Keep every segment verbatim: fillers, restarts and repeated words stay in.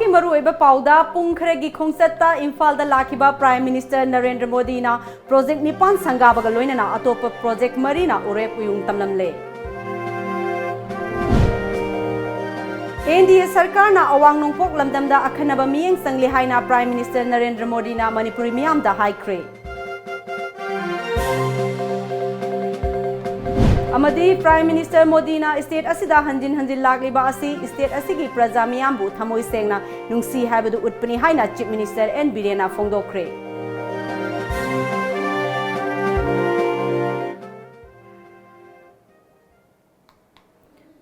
ꯒꯤ ꯃꯔꯨꯑꯣꯏꯕ ꯄꯥꯎꯗ ꯄꯨꯡ ꯈꯔꯒꯤ ꯈꯣꯡꯆꯠꯇ ꯏꯝꯐꯥꯜꯗ ꯂꯥꯛꯈꯤꯕ Prime Minister ꯅꯔꯦꯟꯗ꯭ꯔ ꯃꯣꯗꯤꯅ project ꯅꯤꯄꯥꯟ ꯁꯪꯒꯥꯕꯒ ꯂꯣꯏꯅꯅ ꯑꯇꯣꯞꯄ project ꯃꯔꯤꯅ ꯎꯔꯦꯞ ꯎꯌꯨꯡ ꯇꯝꯂꯝꯂꯦ꯫ NDA ꯁꯔꯀꯥꯔꯅ ꯑꯋꯥꯡ ꯅꯣꯡꯄꯣꯛ ꯂꯝꯗꯝꯗ ꯑꯈꯟꯅꯕ ꯃꯤꯠꯌꯦꯡ ꯆꯪꯂꯦ ꯍꯥꯏꯅ Prime Minister ꯅꯔꯦꯟꯗ꯭ꯔ ꯃꯣꯗꯤꯅ ꯃꯅꯤꯄꯨꯔꯤ ꯃꯤꯌꯥꯝꯗ ꯍꯥꯏꯈ꯭ꯔꯦ꯫ ꯑꯃꯗꯤ Prime Minister ꯃꯣꯗꯤꯅ state ꯑꯁꯤꯗ ꯍꯟꯖꯤꯟ ꯍꯟꯖꯤꯟ ꯂꯥꯛꯂꯤꯕ ꯑꯁꯤ state ꯑꯁꯤꯒꯤ ꯄ꯭ꯔꯖꯥ ꯃꯤꯌꯥꯝꯕꯨ ꯊꯃꯣꯏ ꯁꯦꯡꯅ ꯅꯨꯡꯁꯤ ꯍꯥꯏꯕꯗꯨ ꯎꯠꯄꯅꯤ ꯍꯥꯏꯅ Chief Minister N ꯕꯤꯔꯦꯟꯅ ꯐꯣꯡꯗꯣꯛꯈ꯭ꯔꯦ꯫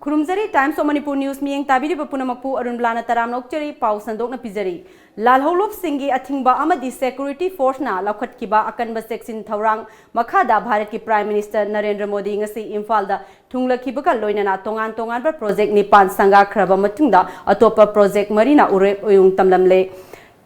ꯈꯨꯔꯨꯝꯖꯔꯤ, Times of Manipur News ꯃꯤꯠꯌꯦꯡ ꯇꯥꯕꯤꯔꯤꯕ ꯄꯨꯝꯅꯃꯛꯄꯨ ꯑꯔꯨꯟꯕꯂꯥꯅ ꯇꯔꯥꯝꯅ ꯑꯣꯛꯆꯔꯤ꯫ ꯄꯥꯎ ꯁꯟꯗꯣꯛꯅ ꯄꯤꯖꯔꯤ꯫ ꯂꯥꯜꯍꯧꯂꯨꯞꯁꯤꯡꯒꯤ ꯑꯊꯤꯡꯕ ꯑꯃꯗꯤ security force ꯅ ꯂꯧꯈꯠꯈꯤꯕ ꯑꯀꯟꯕ ꯆꯦꯛꯁꯤꯟ ꯊꯧꯔꯥꯡ ꯃꯈꯥꯗ ꯚꯥꯔꯠꯀꯤ Prime Minister ꯅꯔꯦꯟꯗ꯭ꯔ ꯃꯣꯗꯤ ꯉꯁꯤ ꯏꯝꯐꯥꯜꯗ ꯊꯨꯡꯂꯈꯤꯕꯒ ꯂꯣꯏꯅꯅ ꯇꯣꯉꯥꯟ ꯇꯣꯉꯥꯟꯕ project ꯅꯤꯄꯥꯟ ꯁꯪꯒꯥꯈ꯭ꯔꯕ ꯃꯇꯨꯡꯗ ꯑꯇꯣꯞꯄ project ꯃꯔꯤꯅ ꯎꯔꯦꯞ ꯎꯌꯨꯡ ꯇꯝꯂꯝꯂꯦ꯫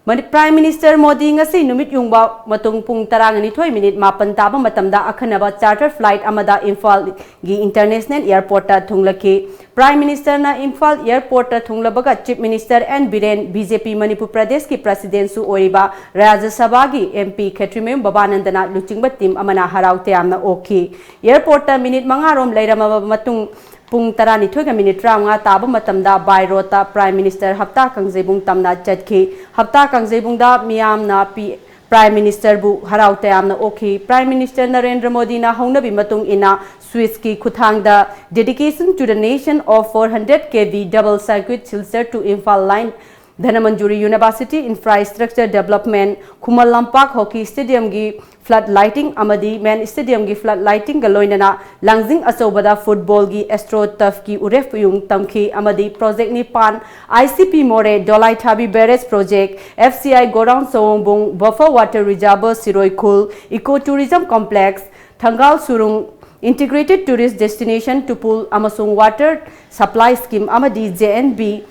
ꯃꯅꯤ-, Prime Minister ꯃꯣꯗꯤ ꯉꯁꯤ ꯅꯨꯃꯤꯠ ꯌꯨꯡꯕ ꯃꯇꯨꯡ ꯄꯨꯡ ꯇꯔꯥꯅꯤꯊꯣꯏ ꯃꯤꯅꯤꯠ ꯃꯥꯄꯟ ꯇꯥꯕ ꯃꯇꯝꯗ ꯑꯈꯟꯅꯕ charter flight ꯑꯃꯗ ꯏꯝꯐꯥꯜꯒꯤ International Airport ꯇ ꯊꯨꯡꯂꯈꯤ꯫ Prime Minister ꯅ ꯏꯝꯐꯥꯜ airport ꯇ ꯊꯨꯡꯂꯕꯒ Chief Minister N Biren, BJP Manipur ꯄ꯭ꯔꯗꯦꯁꯀꯤ President ꯁꯨ ꯑꯣꯏꯔꯤꯕ ꯔꯥꯖ꯭ꯌ ꯁꯚꯥꯒꯤ MP ꯈꯦꯇ꯭ꯔꯤꯃꯌꯨꯝ ꯕꯕꯥꯅꯟꯗꯅ ꯂꯨꯆꯤꯡꯕ team ꯑꯃꯅ ꯍꯔꯥꯎ ꯇꯌꯥꯝꯅ ꯑꯣꯛꯈꯤ꯫ Airport ꯇ ꯃꯤꯅꯤꯠ ꯃꯉꯥ ꯔꯣꯝ ꯂꯩꯔꯝꯃꯕ ꯃꯇꯨꯡ ꯄꯨꯡ ꯇꯔꯥꯅꯤꯊꯣꯏꯒ ꯃꯤꯅꯤꯠ ꯇꯔꯥꯃꯉꯥ ꯇꯥꯕ ꯃꯇꯝꯗ by road ꯇ Prime Minister ꯍꯞꯇꯥ ꯀꯥꯡꯖꯩꯕꯨꯡ ꯇꯝꯅ ꯆꯠꯈꯤ꯫ ꯍꯞꯇꯥ ꯀꯥꯡꯖꯩꯕꯨꯡꯗ ꯃꯤꯌꯥꯝꯅ ꯄꯤ-, Prime Minister ꯕꯨ ꯍꯔꯥꯎ ꯇꯌꯥꯝꯅ ꯑꯣꯛꯈꯤ꯫ Prime Minister ꯅꯔꯦꯟꯗ꯭ꯔ ꯃꯣꯗꯤꯅ ꯍꯧꯅꯕꯤ ꯃꯇꯨꯡ ꯏꯟꯅ Swiss ꯀꯤ ꯈꯨꯠꯊꯥꯡꯗ Dedication to the Nation of four hundred KV Double Circuit Silchar to Imphal Line, Dhanmanjuri University Infrastructure Development, Khuman Lampak Hockey Stadium ꯒꯤ flood lighting ꯑꯃꯗꯤ Main Stadium ꯒꯤ flood lighting ꯒ ꯂꯣꯏꯅꯅ ꯂꯥꯡꯖꯤꯡ ꯑꯆꯧꯕꯗ football ꯒꯤ AstroTurf ꯀꯤ ꯎꯔꯦꯞ ꯎꯌꯨꯡ ꯇꯝꯈꯤ ꯑꯃꯗꯤ project ꯅꯤꯄꯥꯟ, ICP ꯃꯣꯔꯦ, ꯗꯣꯂꯥꯏꯊꯥꯕꯤ Barrage Project, FCI Godown ꯁꯑꯣꯝꯕꯨꯡ, Buffer Water Reservoir ꯁꯤꯔꯣꯏ ꯈꯨꯜ, Eco Tourism Complex, ꯊꯪꯒꯥꯜ ꯁꯨꯔꯨꯡ, Integrated Tourist Destination ꯇꯨꯄꯨꯜ ꯑꯃꯁꯨꯡ Water Supply Scheme ꯑꯃꯗꯤ JNV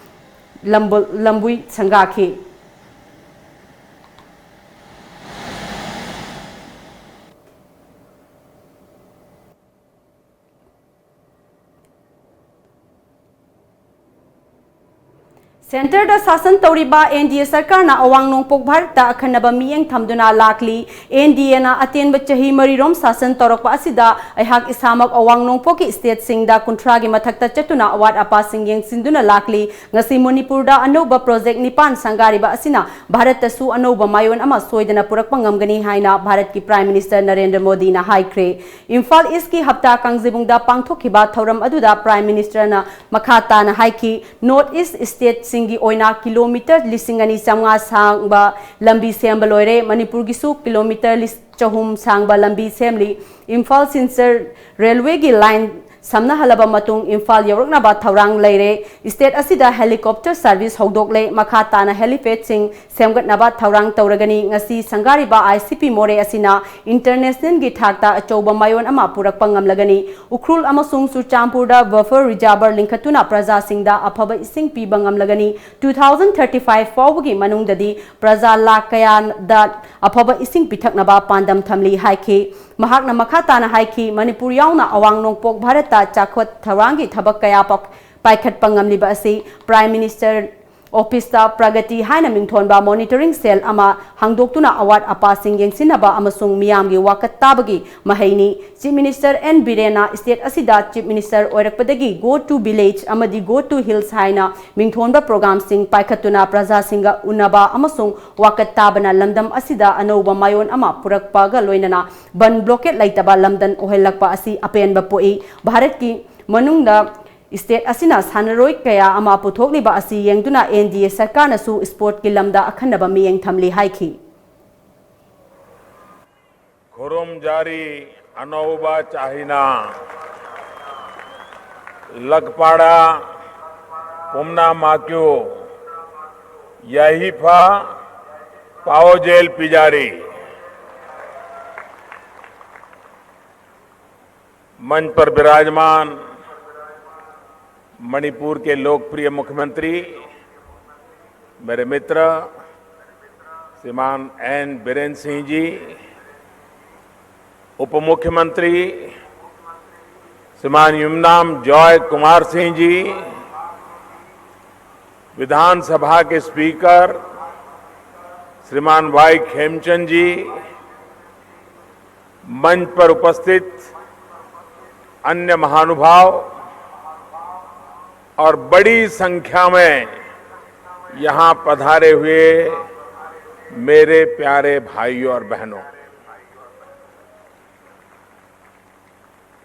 ꯂꯝꯕꯨ-, ꯂꯝꯕꯨꯏ ꯁꯪꯒꯥꯈꯤ꯫ ꯁꯦꯟꯇꯔꯗ ꯁꯥꯁꯟ ꯇꯧꯔꯤꯕ ꯑꯦꯟ ꯗꯤ ꯑꯦ ꯁꯔꯀꯥꯔꯅ ꯑꯋꯥꯡ ꯅꯣꯡꯄꯣꯛ ꯚꯥꯔꯠꯇ ꯑꯈꯟꯅꯕ ꯃꯤꯠꯌꯦꯡ ꯊꯝꯗꯨꯅ ꯂꯥꯛꯂꯤ꯫ ꯑꯦꯟ ꯗꯤ ꯑꯦꯅ ꯑꯇꯦꯟꯕ ꯆꯍꯤ ꯃꯔꯤꯔꯣꯝ ꯁꯥꯁꯟ ꯇꯧꯔꯛꯄ ꯑꯁꯤꯗ ꯑꯩꯍꯥꯛ ꯏꯁꯥꯃꯛ ꯑꯋꯥꯡ ꯅꯣꯡꯄꯣꯛꯀꯤ ꯁ꯭ꯇꯦꯠꯁꯤꯡꯗ ꯀꯨꯟꯊ꯭ꯔꯥꯒꯤ ꯃꯊꯛꯇ ꯆꯠꯇꯨꯅ ꯑꯋꯥꯠ ꯑꯄꯥꯁꯤꯡ ꯌꯦꯡꯁꯤꯟꯗꯨꯅ ꯂꯥꯛꯂꯤ꯫ ꯉꯁꯤ ꯃꯅꯤꯄꯨꯔꯗ ꯑꯅꯧꯕ ꯄ꯭ꯔꯣꯖꯦꯛ ꯅꯤꯄꯥꯟ ꯁꯪꯒꯥꯔꯤꯕ ꯑꯁꯤꯅ ꯚꯥꯔꯠꯇꯁꯨ ꯑꯅꯧꯕ ꯃꯥꯏꯑꯣꯟ ꯑꯃ ꯁꯣꯏꯗꯅ ꯄꯨꯔꯛꯄ ꯉꯝꯒꯅꯤ ꯍꯥꯏꯅ ꯚꯥꯔꯠꯀꯤ ꯄ꯭ꯔꯥꯏꯝ ꯃꯤꯅꯤꯁꯇꯔ ꯅꯔꯦꯟꯗ꯭ꯔ ꯃꯣꯗꯤꯅ ꯍꯥꯏꯈ꯭ꯔꯦ꯫ ꯏꯝꯐꯥꯜ ꯏꯁꯀꯤ ꯍꯞꯇꯥ ꯀꯥꯡꯖꯩꯕꯨꯡꯗ ꯄꯥꯡꯊꯣꯛꯈꯤꯕ ꯊꯧꯔꯝ ꯑꯗꯨꯗ ꯄ꯭ꯔꯥꯏꯝ ꯃꯤꯅꯤꯁꯇꯔꯅ ꯃꯈꯥ ꯇꯥꯅ ꯍꯥꯏꯈꯤ, ꯅꯣꯔꯠ ꯏꯁ ꯁ꯭ꯇꯦꯠꯁꯤꯡꯒꯤ ꯑꯣꯏꯅ ꯀꯤꯂꯣꯃꯤꯇꯔ ꯂꯤꯁꯤꯡ ꯑꯅꯤ ꯆꯥꯝꯃꯉꯥ ꯁꯥꯡꯕ ꯂꯝꯕꯤ ꯁꯦꯝꯕ ꯂꯣꯏꯔꯦ꯫ ꯃꯅꯤꯄꯨꯔꯒꯤꯁꯨ ꯀꯤꯂꯣꯃꯤꯇꯔ ꯂꯤꯁ-, ꯆꯍꯨꯝ ꯁꯥꯡꯕ ꯂꯝꯕꯤ ꯁꯦꯝꯂꯤ꯫ ꯏꯝꯐꯥꯜ ꯁꯤꯜꯆꯔ ꯔꯦꯜꯋꯦꯒꯤ ꯂꯥꯏꯟ ꯁꯝꯅꯍꯜꯂꯕ ꯃꯇꯨꯡ ꯏꯝꯐꯥꯜ ꯌꯧꯔꯛꯅꯕ ꯊꯧꯔꯥꯡ ꯂꯩꯔꯦ꯫ ꯁ꯭ꯇꯦꯠ ꯑꯁꯤꯗ ꯍꯦꯂꯤꯀꯣꯞꯇꯔ ꯁꯔꯚꯤꯁ ꯍꯧꯗꯣꯛꯂꯦ꯫ ꯃꯈꯥ ꯇꯥꯅ ꯍꯦꯂꯤꯄꯦꯗꯁꯤꯡ ꯁꯦꯝꯒꯠꯅꯕ ꯊꯧꯔꯥꯡ ꯇꯧꯔꯒꯅꯤ꯫ ꯉꯁꯤ ꯁꯪꯒꯥꯔꯤꯕ ꯑꯥꯏ ꯁꯤ ꯄꯤ ꯃꯣꯔꯦ ꯑꯁꯤꯅ ꯏꯟꯇꯔꯅꯦꯁꯅꯦꯜꯒꯤ ꯊꯥꯛꯇ ꯑꯆꯧꯕ ꯃꯥꯏꯑꯣꯟ ꯑꯃ ꯄꯨꯔꯛꯄ ꯉꯝꯂꯒꯅꯤ꯫ ꯎꯈ꯭ꯔꯨꯜ ꯑꯃꯁꯨꯡ ꯆꯨꯔꯆꯥꯟꯄꯨꯔꯗ ꯕꯐꯔ ꯔꯤꯖꯥꯔꯚꯔ ꯂꯤꯡꯈꯠꯇꯨꯅ ꯄ꯭ꯔꯖꯥꯁꯤꯡꯗ ꯑꯐꯕ ꯏꯁꯤꯡ ꯄꯤꯕ ꯉꯝꯂꯒꯅꯤ꯫ Two thousand thirty five ꯐꯥꯎꯕꯒꯤ ꯃꯅꯨꯡꯗꯗꯤ ꯄ꯭ꯔꯖꯥ ꯂꯥꯈ ꯀꯌꯥꯗ ꯑꯐꯕ ꯏꯁꯤꯡ ꯄꯤꯊꯛꯅꯕ ꯄꯥꯟꯗꯝ ꯊꯝꯂꯤ ꯍꯥꯏꯈꯤ꯫ ꯃꯍꯥꯛꯅ ꯃꯈꯥ ꯇꯥꯅ ꯍꯥꯏꯈꯤ, ꯃꯅꯤꯄꯨꯔ ꯌꯥꯎꯅ ꯑꯋꯥꯡ ꯅꯣꯡꯄꯣꯛ ꯚꯥꯔꯠꯇ ꯆꯥꯎꯈꯠ ꯊꯧꯔꯥꯡꯒꯤ ꯊꯕꯛ ꯀꯌꯥ ꯄꯥꯛ-, ꯄꯥꯏꯈꯠꯄ ꯉꯝꯂꯤꯕ ꯑꯁꯤ ꯄ꯭ꯔꯥꯏꯝ ꯃꯤꯅꯤꯁꯇꯔ ꯑꯣꯐꯤꯁꯇ ꯄ꯭ꯔꯒꯇꯤ ꯍꯥꯏꯅ ꯃꯤꯡꯊꯣꯟꯕ ꯃꯣꯅꯤꯇꯔꯤꯡ ꯁꯦꯜ ꯑꯃ ꯍꯥꯡꯗꯣꯛꯇꯨꯅ ꯑꯋꯥꯠ ꯑꯄꯥꯁꯤꯡ ꯌꯦꯡꯁꯤꯟꯅꯕ ꯑꯃꯁꯨꯡ ꯃꯤꯌꯥꯝꯒꯤ ꯋꯥꯀꯠ ꯇꯥꯕꯒꯤ ꯃꯍꯩꯅꯤ꯫ ꯆꯤꯐ ꯃꯤꯅꯤꯁꯇꯔ ꯑꯦꯟ ꯕꯤꯔꯦꯟꯅ ꯁ꯭ꯇꯦꯠ ꯑꯁꯤꯗ ꯆꯤꯐ ꯃꯤꯅꯤꯁꯇꯔ ꯑꯣꯏꯔꯛꯄꯗꯒꯤ Go to Village ꯑꯃꯗꯤ Go to Hills ꯍꯥꯏꯅ ꯃꯤꯡꯊꯣꯟꯕ ꯄ꯭ꯔꯣꯒ꯭ꯔꯥꯝꯁꯤꯡ ꯄꯥꯏꯈꯠꯇꯨꯅ ꯄ꯭ꯔꯖꯥꯁꯤꯡꯒ ꯎꯅꯕ ꯑꯃꯁꯨꯡ ꯋꯥꯀꯠ ꯇꯥꯕꯅ ꯂꯝꯗꯝ ꯑꯁꯤꯗ ꯑꯅꯧꯕ ꯃꯥꯏꯑꯣꯟ ꯑꯃ ꯄꯨꯔꯛꯄꯒ ꯂꯣꯏꯅꯅ ꯕꯟ ꯕ꯭ꯂꯣꯀꯦꯠ ꯂꯩꯇꯕ ꯂꯝꯗꯝ ꯑꯣꯏꯍꯜꯂꯛꯄ ꯑꯁꯤ ꯑꯄꯦꯟꯕ ꯄꯣꯛꯏ꯫ ꯚꯥꯔꯠꯀꯤ ꯃꯅꯨꯡꯗ ꯁ꯭ꯇꯦꯠ ꯑꯁꯤꯅ ꯁꯥꯟꯅꯔꯣꯏ ꯀꯌꯥ ꯑꯃ ꯄꯨꯊꯣꯛꯂꯤꯕ ꯑꯁꯤ ꯌꯦꯡꯗꯨꯅ ꯑꯦꯟ ꯗꯤ ꯑꯦ ꯁꯔꯀꯥꯔꯅꯁꯨ ꯁ꯭ꯄꯣꯔꯠꯀꯤ ꯂꯝꯗ ꯑꯈꯟꯅꯕ ꯃꯤꯠꯌꯦꯡ ꯊꯝꯂꯤ ꯍꯥꯏꯈꯤ꯫ ꯈꯨꯔꯨꯝꯖꯔꯤ ꯑꯅꯧꯕ ꯆꯍꯤꯅ ꯂꯛꯄꯥꯔꯥ ꯄꯨꯝꯅ ꯃꯥꯀꯤꯌꯨ ꯌꯥꯍꯤꯐ ꯄꯥꯎꯖꯦꯜ ꯄꯤꯖꯔꯤ꯫ मंच पर विराजमान मणिपुर के लोकप्रिय मुख्यमंत्री, मेरे मित्र श्रीमान एन बीरेन सिंह जी, उप मुख्यमंत्री श्रीमान युमनाम जॉय कुमार सिंह जी, विधानसभा के स्पीकर श्रीमान वाई खेमचंद जी, मंच पर उपस्थित अन्य महानुभाव और बड़ी संख्या में यहां पधारे हुए मेरे प्यारे भाइयों और बहनों,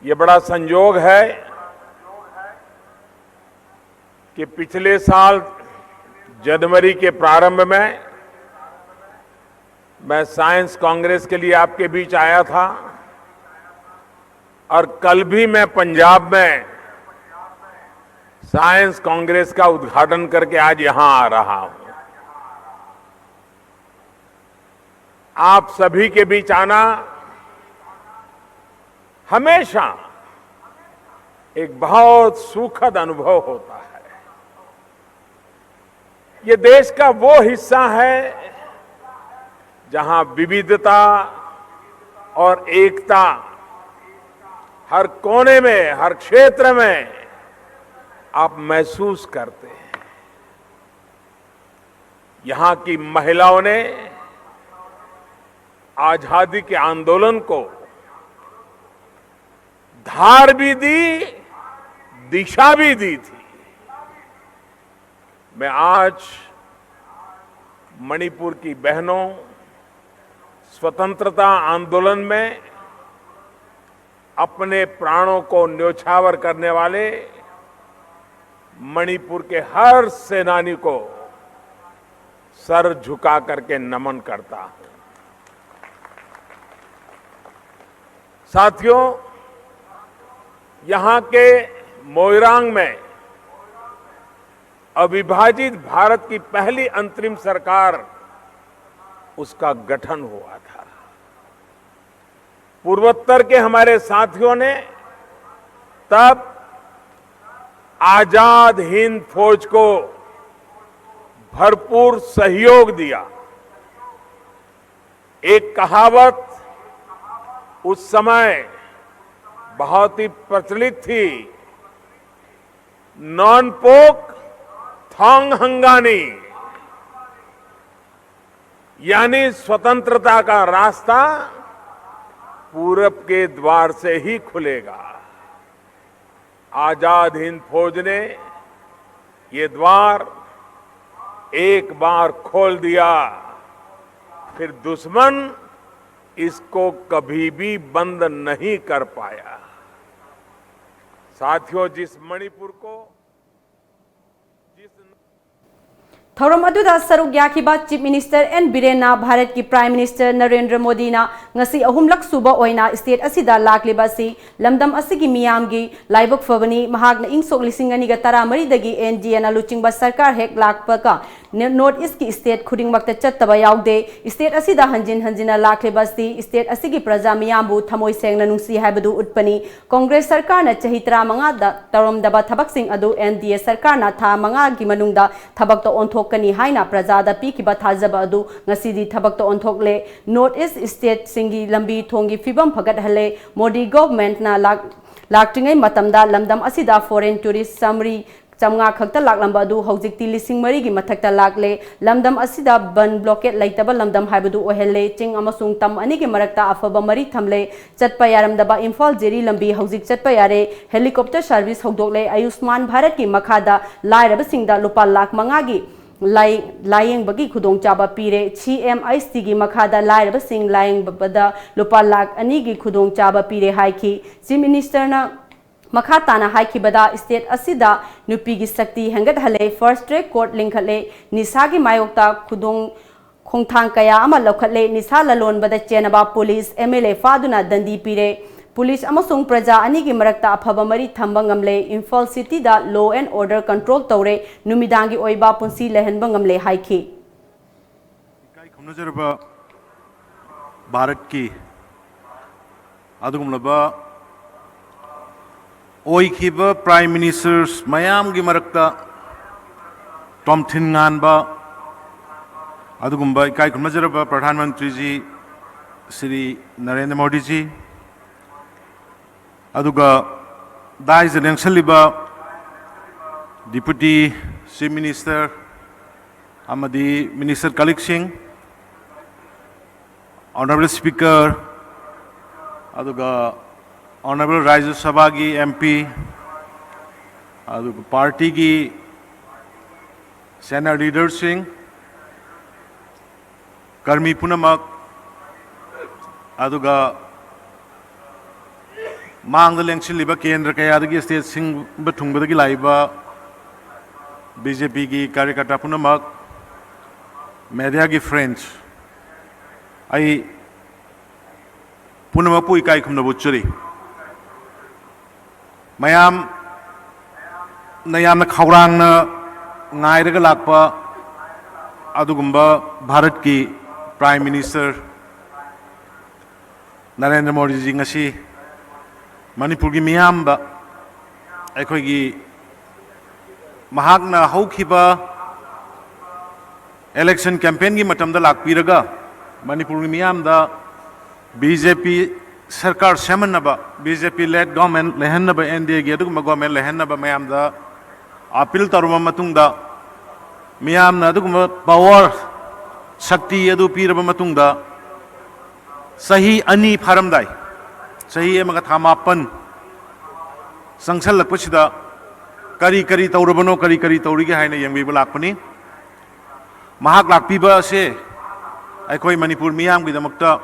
ये बड़ा संयोग है कि पिछले साल जनवरी के प्रारंभ में मैं साइंस कांग्रेस के लिए आपके बीच आया था और कल भी मैं पंजाब में साइंस कांग्रेस का उद्घाटन करके आज यहां आ रहा हूं। आप सभी के बीच आना हमेशा एक बहुत सुखद अनुभव होता है। ये देश का वो हिस्सा है जहां विविधता और एकता हर कोने में, हर क्षेत्र में आप महसूस करते हैं। यहां की महिलाओं ने आजादी के आंदोलन को धार भी दी, दिशा भी दी थी। मैं आज मणिपुर की बहनों, स्वतंत्रता आंदोलन में अपने प्राणों को न्योछावर करने वाले मणिपुर के हर सेनानी को सर झुका करके नमन करता हूं। साथियों, यहां के मोइरांग में अविभाजित भारत की पहली अंतरिम सरकार, उसका गठन हुआ था। पूर्वोत्तर के हमारे साथियों ने तब आजाद हिंद फौज को भरपूर सहयोग दिया। एक कहावत उस समय बहुत ही प्रचलित थी, "नॉन पोक थांग हंगानी यानी स्वतंत्रता का रास्ता पूरब के द्वार से ही खुलेगा। आजाद हिंद फौज ने ये द्वार एक बार खोल दिया, फिर दुश्मन इसको कभी भी बंद नहीं कर पाया। साथियों, जिस मणिपुर को जिस ꯊꯧꯔꯝ ꯑꯗꯨꯗ ꯁꯔꯨꯛ ꯌꯥꯈꯤꯕ Chief Minister N ꯕꯤꯔꯦꯟꯅ ꯚꯥꯔꯠꯀꯤ Prime Minister ꯅꯔꯦꯟꯗ꯭ꯔ ꯃꯣꯗꯤꯅ ꯉꯁꯤ ꯑꯍꯨꯝꯂꯛ ꯁꯨꯕ ꯑꯣꯏꯅ state ꯑꯁꯤꯗ ꯂꯥꯛꯂꯤꯕ ꯑꯁꯤ ꯂꯝꯗꯝ ꯑꯁꯤꯒꯤ ꯃꯤꯌꯥꯝꯒꯤ ꯂꯥꯏꯕꯛ ꯐꯕꯅꯤ꯫ ꯃꯍꯥꯛꯅ ꯏꯪ ꯁꯣꯛ ꯂꯤꯁꯤꯡ ꯑꯅꯤꯒ ꯇꯔꯥꯃꯔꯤꯗꯒꯤ NDAꯅ ꯂꯨꯆꯤꯡꯕ ꯁꯔꯀꯥꯔ ꯍꯦꯛ ꯂꯥꯛꯄꯒ North Eastꯀꯤ state ꯈꯨꯗꯤꯡꯃꯛꯇ ꯆꯠꯇꯕ ꯌꯥꯎꯗꯦ꯫ State ꯑꯁꯤꯗ ꯍꯟꯖꯤꯟ ꯍꯟꯖꯤꯟꯅ ꯂꯥꯛꯂꯤꯕ ꯑꯁꯤ state ꯑꯁꯤꯒꯤ ꯄ꯭ꯔꯖꯥ ꯃꯤꯌꯥꯝꯕꯨ ꯊꯃꯣꯏ ꯁꯦꯡꯅ ꯅꯨꯡꯁꯤ ꯍꯥꯏꯕꯗꯨ ꯎꯠꯄꯅꯤ꯫ ꯀꯣꯡꯒ꯭ꯔꯦꯁ ꯁꯔꯀꯥꯔꯅ ꯆꯍꯤ ꯇꯔꯥꯃꯉꯥꯗ ꯇꯧꯔꯝꯗꯕ ꯊꯕꯛꯁꯤꯡ ꯑꯗꯨ NDA ꯁꯔꯀꯥꯔꯅ ꯊꯥ ꯃꯉꯥꯒꯤ ꯃꯅꯨꯡꯗ ꯊꯕꯛꯇ ꯑꯣꯟꯊꯣꯛꯀꯅꯤ ꯍꯥꯏꯅ ꯄ꯭ꯔꯖꯥꯗ ꯄꯤꯈꯤꯕ ꯊꯥꯖꯕ ꯑꯗꯨ ꯉꯁꯤꯗꯤ ꯊꯕꯛꯇ ꯑꯣꯟꯊꯣꯛꯂꯦ꯫ North East stateꯁꯤꯡꯒꯤ ꯂꯝꯕꯤ ꯊꯣꯡꯒꯤ ꯐꯤꯕꯝ ꯐꯒꯠꯍꯜꯂꯦ꯫ ꯃꯣꯗꯤ governmentꯅ ꯂꯥꯛ ꯂꯥꯛꯇ꯭ꯔꯤꯉꯩ ꯃꯇꯝꯗ ꯂꯝꯗꯝ ꯑꯁꯤꯗ foreign tourist ꯆꯥꯃꯔꯤ ꯆꯥꯃꯉꯥ ꯈꯛꯇ ꯂꯥꯛꯂꯝꯕ ꯑꯗꯨ ꯍꯧꯖꯤꯛꯇꯤ ꯂꯤꯁꯤꯡ ꯃꯔꯤꯒꯤ ꯃꯊꯛꯇ ꯂꯥꯛꯂꯦ꯫ ꯂꯝꯗꯝ ꯑꯁꯤꯗ ꯕꯟ blockade ꯂꯩꯇꯕ ꯂꯝꯗꯝ ꯍꯥꯏꯕꯗꯨ ꯑꯣꯏꯍꯜꯂꯦ꯫ ꯆꯤꯡ ꯑꯃꯁꯨꯡ ꯇꯝ ꯑꯅꯤꯒꯤ ꯃꯔꯛꯇ ꯑꯐꯕ ꯃꯔꯤ ꯊꯝꯂꯦ꯫ ꯆꯠꯄ ꯌꯥꯔꯝꯗꯕ ꯏꯝꯐꯥꯜ ꯖꯤꯔꯤ ꯂꯝꯕꯤ ꯍꯧꯖꯤꯛ ꯆꯠꯄ ꯌꯥꯔꯦ꯫ Helicopter service ꯍꯧꯗꯣꯛꯂꯦ꯫ ꯑꯌꯨꯁꯃꯥꯟ ꯚꯥꯔꯠꯀꯤ ꯃꯈꯥꯗ ꯂꯥꯏꯔꯕꯁꯤꯡꯗ ꯂꯨꯄꯥ ꯂꯥꯈ ꯃꯉꯥꯒꯤ ꯂꯥꯏ-, ꯂꯥꯌꯦꯡꯕꯒꯤ ꯈꯨꯗꯣꯡꯆꯥꯕ ꯄꯤꯔꯦ꯫ CMHTꯒꯤ ꯃꯈꯥꯗ ꯂꯥꯏꯔꯕꯁꯤꯡ ꯂꯥꯌꯦꯡꯕꯗ ꯂꯨꯄꯥ ꯂꯥꯈ ꯑꯅꯤꯒꯤ ꯈꯨꯗꯣꯡꯆꯥꯕ ꯄꯤꯔꯦ ꯍꯥꯏꯈꯤ꯫ Chief Ministerꯅ ꯃꯈꯥ ꯇꯥꯅ ꯍꯥꯏꯈꯤꯕꯗ, state ꯑꯁꯤꯗ ꯅꯨꯄꯤꯒꯤ ꯁꯛꯇꯤ ꯍꯦꯟꯒꯠꯍꯜꯂꯦ, fast track court ꯂꯤꯡꯈꯠꯂꯦ, ꯅꯤꯁꯥꯒꯤ ꯃꯥꯌꯣꯛꯇ ꯈꯨꯗꯣꯡ ꯈꯣꯡꯊꯥꯡ ꯀꯌꯥ ꯑꯃ ꯂꯧꯈꯠꯂꯦ, ꯅꯤꯁꯥ ꯂꯂꯣꯟꯕꯗ ꯆꯦꯟꯅꯕ police, MLA ꯐꯥꯗꯨꯅ ꯗꯟꯗꯤ ꯄꯤꯔꯦ, police ꯑꯃꯁꯨꯡ ꯄ꯭ꯔꯖꯥ ꯑꯅꯤꯒꯤ ꯃꯔꯛꯇ ꯑꯐꯕ ꯃꯔꯤ ꯊꯝꯕ ꯉꯝꯂꯦ, Imphal cityꯗ law and order control ꯇꯧꯔꯦ, ꯅꯨꯃꯤꯗꯥꯡꯒꯤ ꯑꯣꯏꯕ ꯄꯨꯟꯁꯤ ꯂꯩꯍꯟꯕ ꯉꯝꯂꯦ ꯍꯥꯏꯈꯤ꯫ ꯏꯀꯥꯏ ꯈꯨꯝꯅꯖꯔꯕ ꯚꯥꯔꯠꯀꯤ ꯑꯗꯨꯒꯨꯝꯂꯕ ꯑꯣꯏꯈꯤꯕ Prime Ministers ꯃꯌꯥꯝꯒꯤ ꯃꯔꯛꯇ ꯇꯣꯝꯊꯤꯟ ꯉꯥꯟꯕ ꯑꯗꯨꯒꯨꯝꯕ ꯏꯀꯥꯏ ꯈꯨꯝꯅꯖꯔꯕ ꯄ꯭ꯔꯙꯥꯟ ꯃꯟꯇ꯭ꯔꯤꯖꯤ ꯁ꯭ꯔꯤ ꯅꯔꯦꯟꯗ꯭ꯔ ꯃꯣꯗꯤꯖꯤ, ꯑꯗꯨꯒ ꯗꯥꯏꯁꯗ ꯂꯦꯡꯁꯜꯂꯤꯕ Deputy Chief Minister ꯑꯃꯗꯤ Minister colleagueꯁꯤꯡ, Honourable Speaker, ꯑꯗꯨꯒ Honourable ꯔꯥꯖ꯭ꯌ ꯁꯚꯥꯒꯤ M P, ꯑꯗꯨꯒ partyꯒꯤ senior leaderꯁꯤꯡ, ꯀꯔꯃꯤ ꯄꯨꯝꯅꯃꯛ, ꯑꯗꯨꯒ ꯃꯥꯡꯗ ꯂꯦꯡꯁꯤꯜꯂꯤꯕ ꯀꯦꯟꯗ꯭ꯔ ꯀꯌꯥꯗꯒꯤ, stateꯁꯤꯡꯕ ꯊꯨꯡꯕꯗꯒꯤ ꯂꯥꯛꯏꯕ BJPꯒꯤ ꯀꯥꯔꯌꯀꯔꯇꯥ ꯄꯨꯝꯅꯃꯛ, mediaꯒꯤ friends, ꯑꯩ ꯄꯨꯝꯅꯃꯛꯄꯨ ꯏꯀꯥꯏ ꯈꯨꯝꯅꯕ ꯎꯠꯆꯔꯤ꯫ ꯃꯌꯥꯝꯅ ꯌꯥꯝꯅ ꯈꯧꯔꯥꯡꯅ ꯉꯥꯏꯔꯒ ꯂꯥꯛꯄ ꯑꯗꯨꯒꯨꯝꯕ ꯚꯥꯔꯠꯀꯤ Prime Minister ꯅꯔꯦꯟꯗ꯭ꯔ ꯃꯣꯗꯤꯖꯤ ꯉꯁꯤ ꯃꯅꯤꯄꯨꯔꯒꯤ ꯃꯤꯌꯥꯝꯗ, ꯑꯩꯈꯣꯏꯒꯤ ꯃꯍꯥꯛꯅ ꯍꯧꯈꯤꯕ election campaignꯒꯤ ꯃꯇꯝꯗ ꯂꯥꯛꯄꯤꯔꯒ ꯃꯅꯤꯄꯨꯔꯒꯤ ꯃꯤꯌꯥꯝꯗ BJP ꯁꯔꯀꯥꯔ ꯁꯦꯝꯍꯟꯅꯕ, BJP led government ꯂꯩꯍꯟꯅꯕ, NDAꯒꯤ ꯑꯗꯨꯒꯨꯝꯕ government ꯂꯩꯍꯟꯅꯕ ꯃꯌꯥꯝꯗ appeal ꯇꯧꯔꯕ ꯃꯇꯨꯡꯗ, ꯃꯤꯌꯥꯝꯅ ꯑꯗꯨꯒꯨꯝꯕ power, ꯁꯛꯇꯤ ꯑꯗꯨ ꯄꯤꯔꯕ ꯃꯇꯨꯡꯗ, ꯆꯍꯤ ꯑꯅꯤ ꯐꯥꯔꯝꯗꯥꯏ, ꯆꯍꯤ ꯑꯃꯒ ꯊꯥ ꯃꯥꯄꯟ ꯆꯪꯁꯜꯂꯛꯄꯁꯤꯗ ꯀꯔꯤ ꯀꯔꯤ ꯇꯧꯔꯕꯅꯣ, ꯀꯔꯤ ꯀꯔꯤ ꯇꯧꯔꯤꯒꯦ ꯍꯥꯏꯅ ꯌꯦꯡꯕꯤꯕ ꯂꯥꯛꯄꯅꯤ꯫ ꯃꯍꯥꯛ ꯂꯥꯛꯄꯤꯕ ꯑꯁꯦ ꯑꯩꯈꯣꯏ ꯃꯅꯤꯄꯨꯔ ꯃꯤꯌꯥꯝꯒꯤꯗꯃꯛꯇ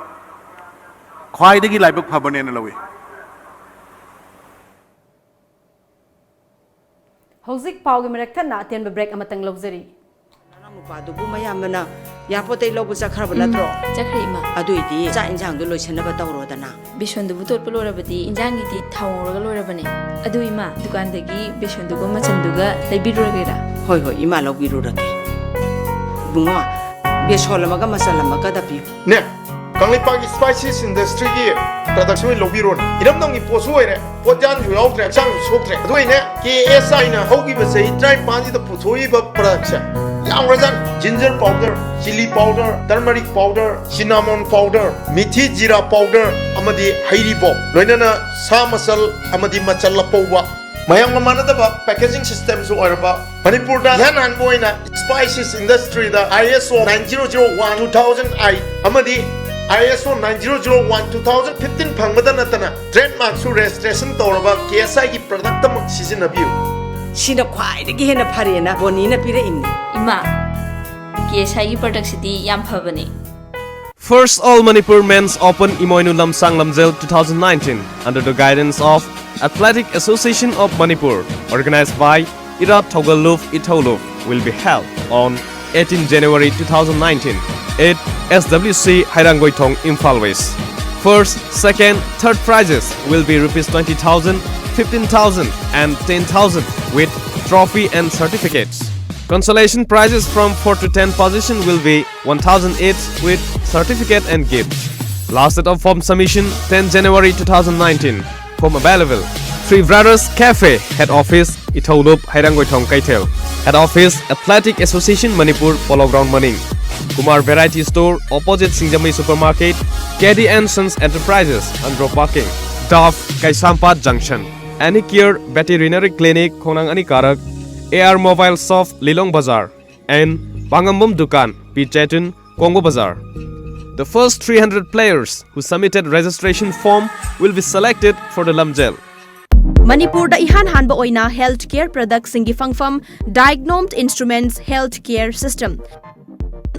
ꯈ꯭ꯋꯥꯏꯗꯒꯤ ꯂꯥꯏꯕꯛ ꯐꯕꯅꯦꯅ ꯂꯧꯏ꯫ ꯍꯧꯖꯤꯛ ꯄꯥꯎꯒꯤ ꯃꯔꯛ ꯊꯠꯅ ꯑꯇꯦꯟꯕ break ꯑꯃꯇꯪ ꯂꯧꯖꯔꯤ꯫ ꯅꯅꯥꯎꯅꯨꯄꯥꯗꯨꯕꯨ ꯃꯌꯥꯝꯕꯅ ꯌꯥꯄꯣꯠꯇꯩ ꯂꯧꯕ ꯆꯠꯈ꯭ꯔꯕ ꯅꯠꯇ꯭ꯔꯣ? ꯆꯠꯈ꯭ꯔꯦ ꯏꯃꯥ꯫ ꯑꯗꯨꯏꯗꯤ ꯆꯥꯛ ꯏꯟꯖꯥꯡꯗꯣ ꯂꯣꯏꯁꯟꯅꯕ ꯇꯧꯔꯣꯗꯅ꯫ ꯕꯦꯁꯣꯟꯗꯨꯕꯨ ꯇꯣꯠꯄ ꯂꯣꯏꯔꯕꯗꯤ ꯏꯟꯖꯥꯡꯒꯤꯗꯤ ꯊꯥꯎ ꯉꯧꯔꯒ ꯂꯣꯏꯔꯕꯅꯦ꯫ ꯑꯗꯨ ꯏꯃꯥ, ꯗꯨꯀꯥꯟꯗꯒꯤ ꯕꯦꯁꯣꯟꯗꯨꯒ ꯃꯆꯟꯗꯨꯒ ꯂꯩꯕꯤꯔꯨꯔꯒꯦꯔꯥ? ꯍꯣꯏ ꯍꯣꯏ ꯏꯃꯥ, ꯂꯧꯕꯤꯔꯨꯔꯒꯦ꯫ ꯏꯕꯨꯡꯉꯣ, ꯕꯦꯁꯣꯟ ꯑꯃꯒ ꯃꯆꯜ ꯑꯃꯒꯗ ꯄꯤꯌꯨ꯫ ꯅꯦ, ꯀꯪꯂꯩꯄꯥꯛꯀꯤ Spices Industryꯒꯤ productꯁꯦ ꯑꯣꯏꯅ ꯂꯧꯕꯤꯔꯣꯅꯦ꯫ ꯏꯔꯝꯗꯝꯒꯤ ꯄꯣꯠꯁꯨ ꯑꯣꯏꯔꯦ, ꯄꯣꯠꯌꯥꯟꯁꯨ ꯌꯥꯎꯗ꯭ꯔꯦ, ꯍꯛꯆꯥꯡꯁꯨ ꯁꯣꯛꯇ꯭ꯔꯦ꯫ ꯑꯗꯨ ꯑꯣꯏꯅꯦ, KSIꯅ ꯍꯧꯈꯤꯕ ꯆꯍꯤ ꯇꯔꯥꯅꯤꯄꯥꯟꯁꯤꯗ ꯄꯨꯊꯣꯛꯏꯕ productꯁꯦ ꯌꯥꯝꯈ꯭ꯔꯖꯥꯠꯅꯤ꯫ Ginger powder, chilli powder, turmeric powder, cinnamon powder, ꯃꯤꯊꯤ ꯖꯤꯔꯥ powder ꯑꯃꯗꯤ ꯍꯩꯔꯤꯕꯣꯞ, ꯂꯣꯏꯅꯅ ꯁꯥ ꯃꯆꯜ ꯑꯃꯗꯤ ꯃꯆꯜ ꯑꯄꯧꯕ, ꯃꯌꯥꯝꯒ ꯃꯥꯟꯅꯗꯕ packaging systemꯁꯨ ꯑꯣꯏꯔꯕ ꯃꯅꯤꯄꯨꯔꯗ ꯏꯍꯥꯟ ꯍꯥꯟꯕ ꯑꯣꯏꯅ ꯁ꯭ꯄꯥꯏꯁꯤꯁ ꯏꯟꯗꯁꯇ꯭ꯔꯤꯗ ISO nine zero zero one two thousand eight ꯑꯃꯗꯤ ISO nine zero zero one two thousand fifteen ꯐꯪꯕꯗ ꯅꯠꯇꯅ ꯇ꯭ꯔꯦꯗꯃꯥꯔꯛꯁꯨ ꯔꯦꯖꯤꯁꯇ꯭ꯔꯦꯁꯟ ꯇꯧꯔꯕ KSIꯒꯤ ꯄ꯭ꯔꯗꯛꯇꯃꯛ ꯁꯤꯖꯤꯟꯅꯕꯤꯌꯨ꯫ ꯁꯤꯅ ꯈ꯭ꯋꯥꯏꯗꯒꯤ ꯍꯦꯟꯅ ꯐꯔꯦꯅ ꯕꯣꯅꯤꯅ ꯄꯤꯔꯛꯏꯅꯤ꯫ ꯏꯃꯥ, KSIꯒꯤ ꯄ꯭ꯔꯗꯛꯁꯤꯗꯤ ꯌꯥꯝ ꯐꯕꯅꯦ꯫ First All Manipur Men's Open Imoinu Lamsang Lamjel two thousand nineteen under the guidance of Athletic Association of Manipur, organized by Irat Thogaluf Ithauluf, will be held on eighteen January two thousand nineteen at SWC Hairangoithong, Imphal West. First, second, third prizes will be rupees twenty thousand, fifteen thousand and ten thousand with trophy and certificates. Consolation prizes from four to ten position will be one thousand each with certificate and gift. Last date of form submission ten January two thousand nineteen. Form available. Three Brothers Cafe, Head Office, Ithaulop, Hairangoithong, Keithel. Head Office, Athletic Association Manipur, Polo Ground Maning. Kumar Variety Store, opposite Singjamei Supermarket, KD and Sons Enterprises, Andro Parking. Dove, Kaisampat Junction. Any Care Veterinary Clinic, Khongnang Anikarak. AR Mobile Shop, Lilong Bazar. And Bangambum Dukan, P Chetun, Kongo Bazar. The first three hundred players who submitted registration form will be selected for the Lamjel. ꯃꯅꯤꯄꯨꯔꯗ ꯏꯍꯥꯟ ꯍꯥꯟꯕ ꯑꯣꯏꯅ health care ꯄ꯭ꯔꯗꯛꯁꯤꯡꯒꯤ ꯐꯪꯐꯝ, Diagnomed Instruments Health Care System.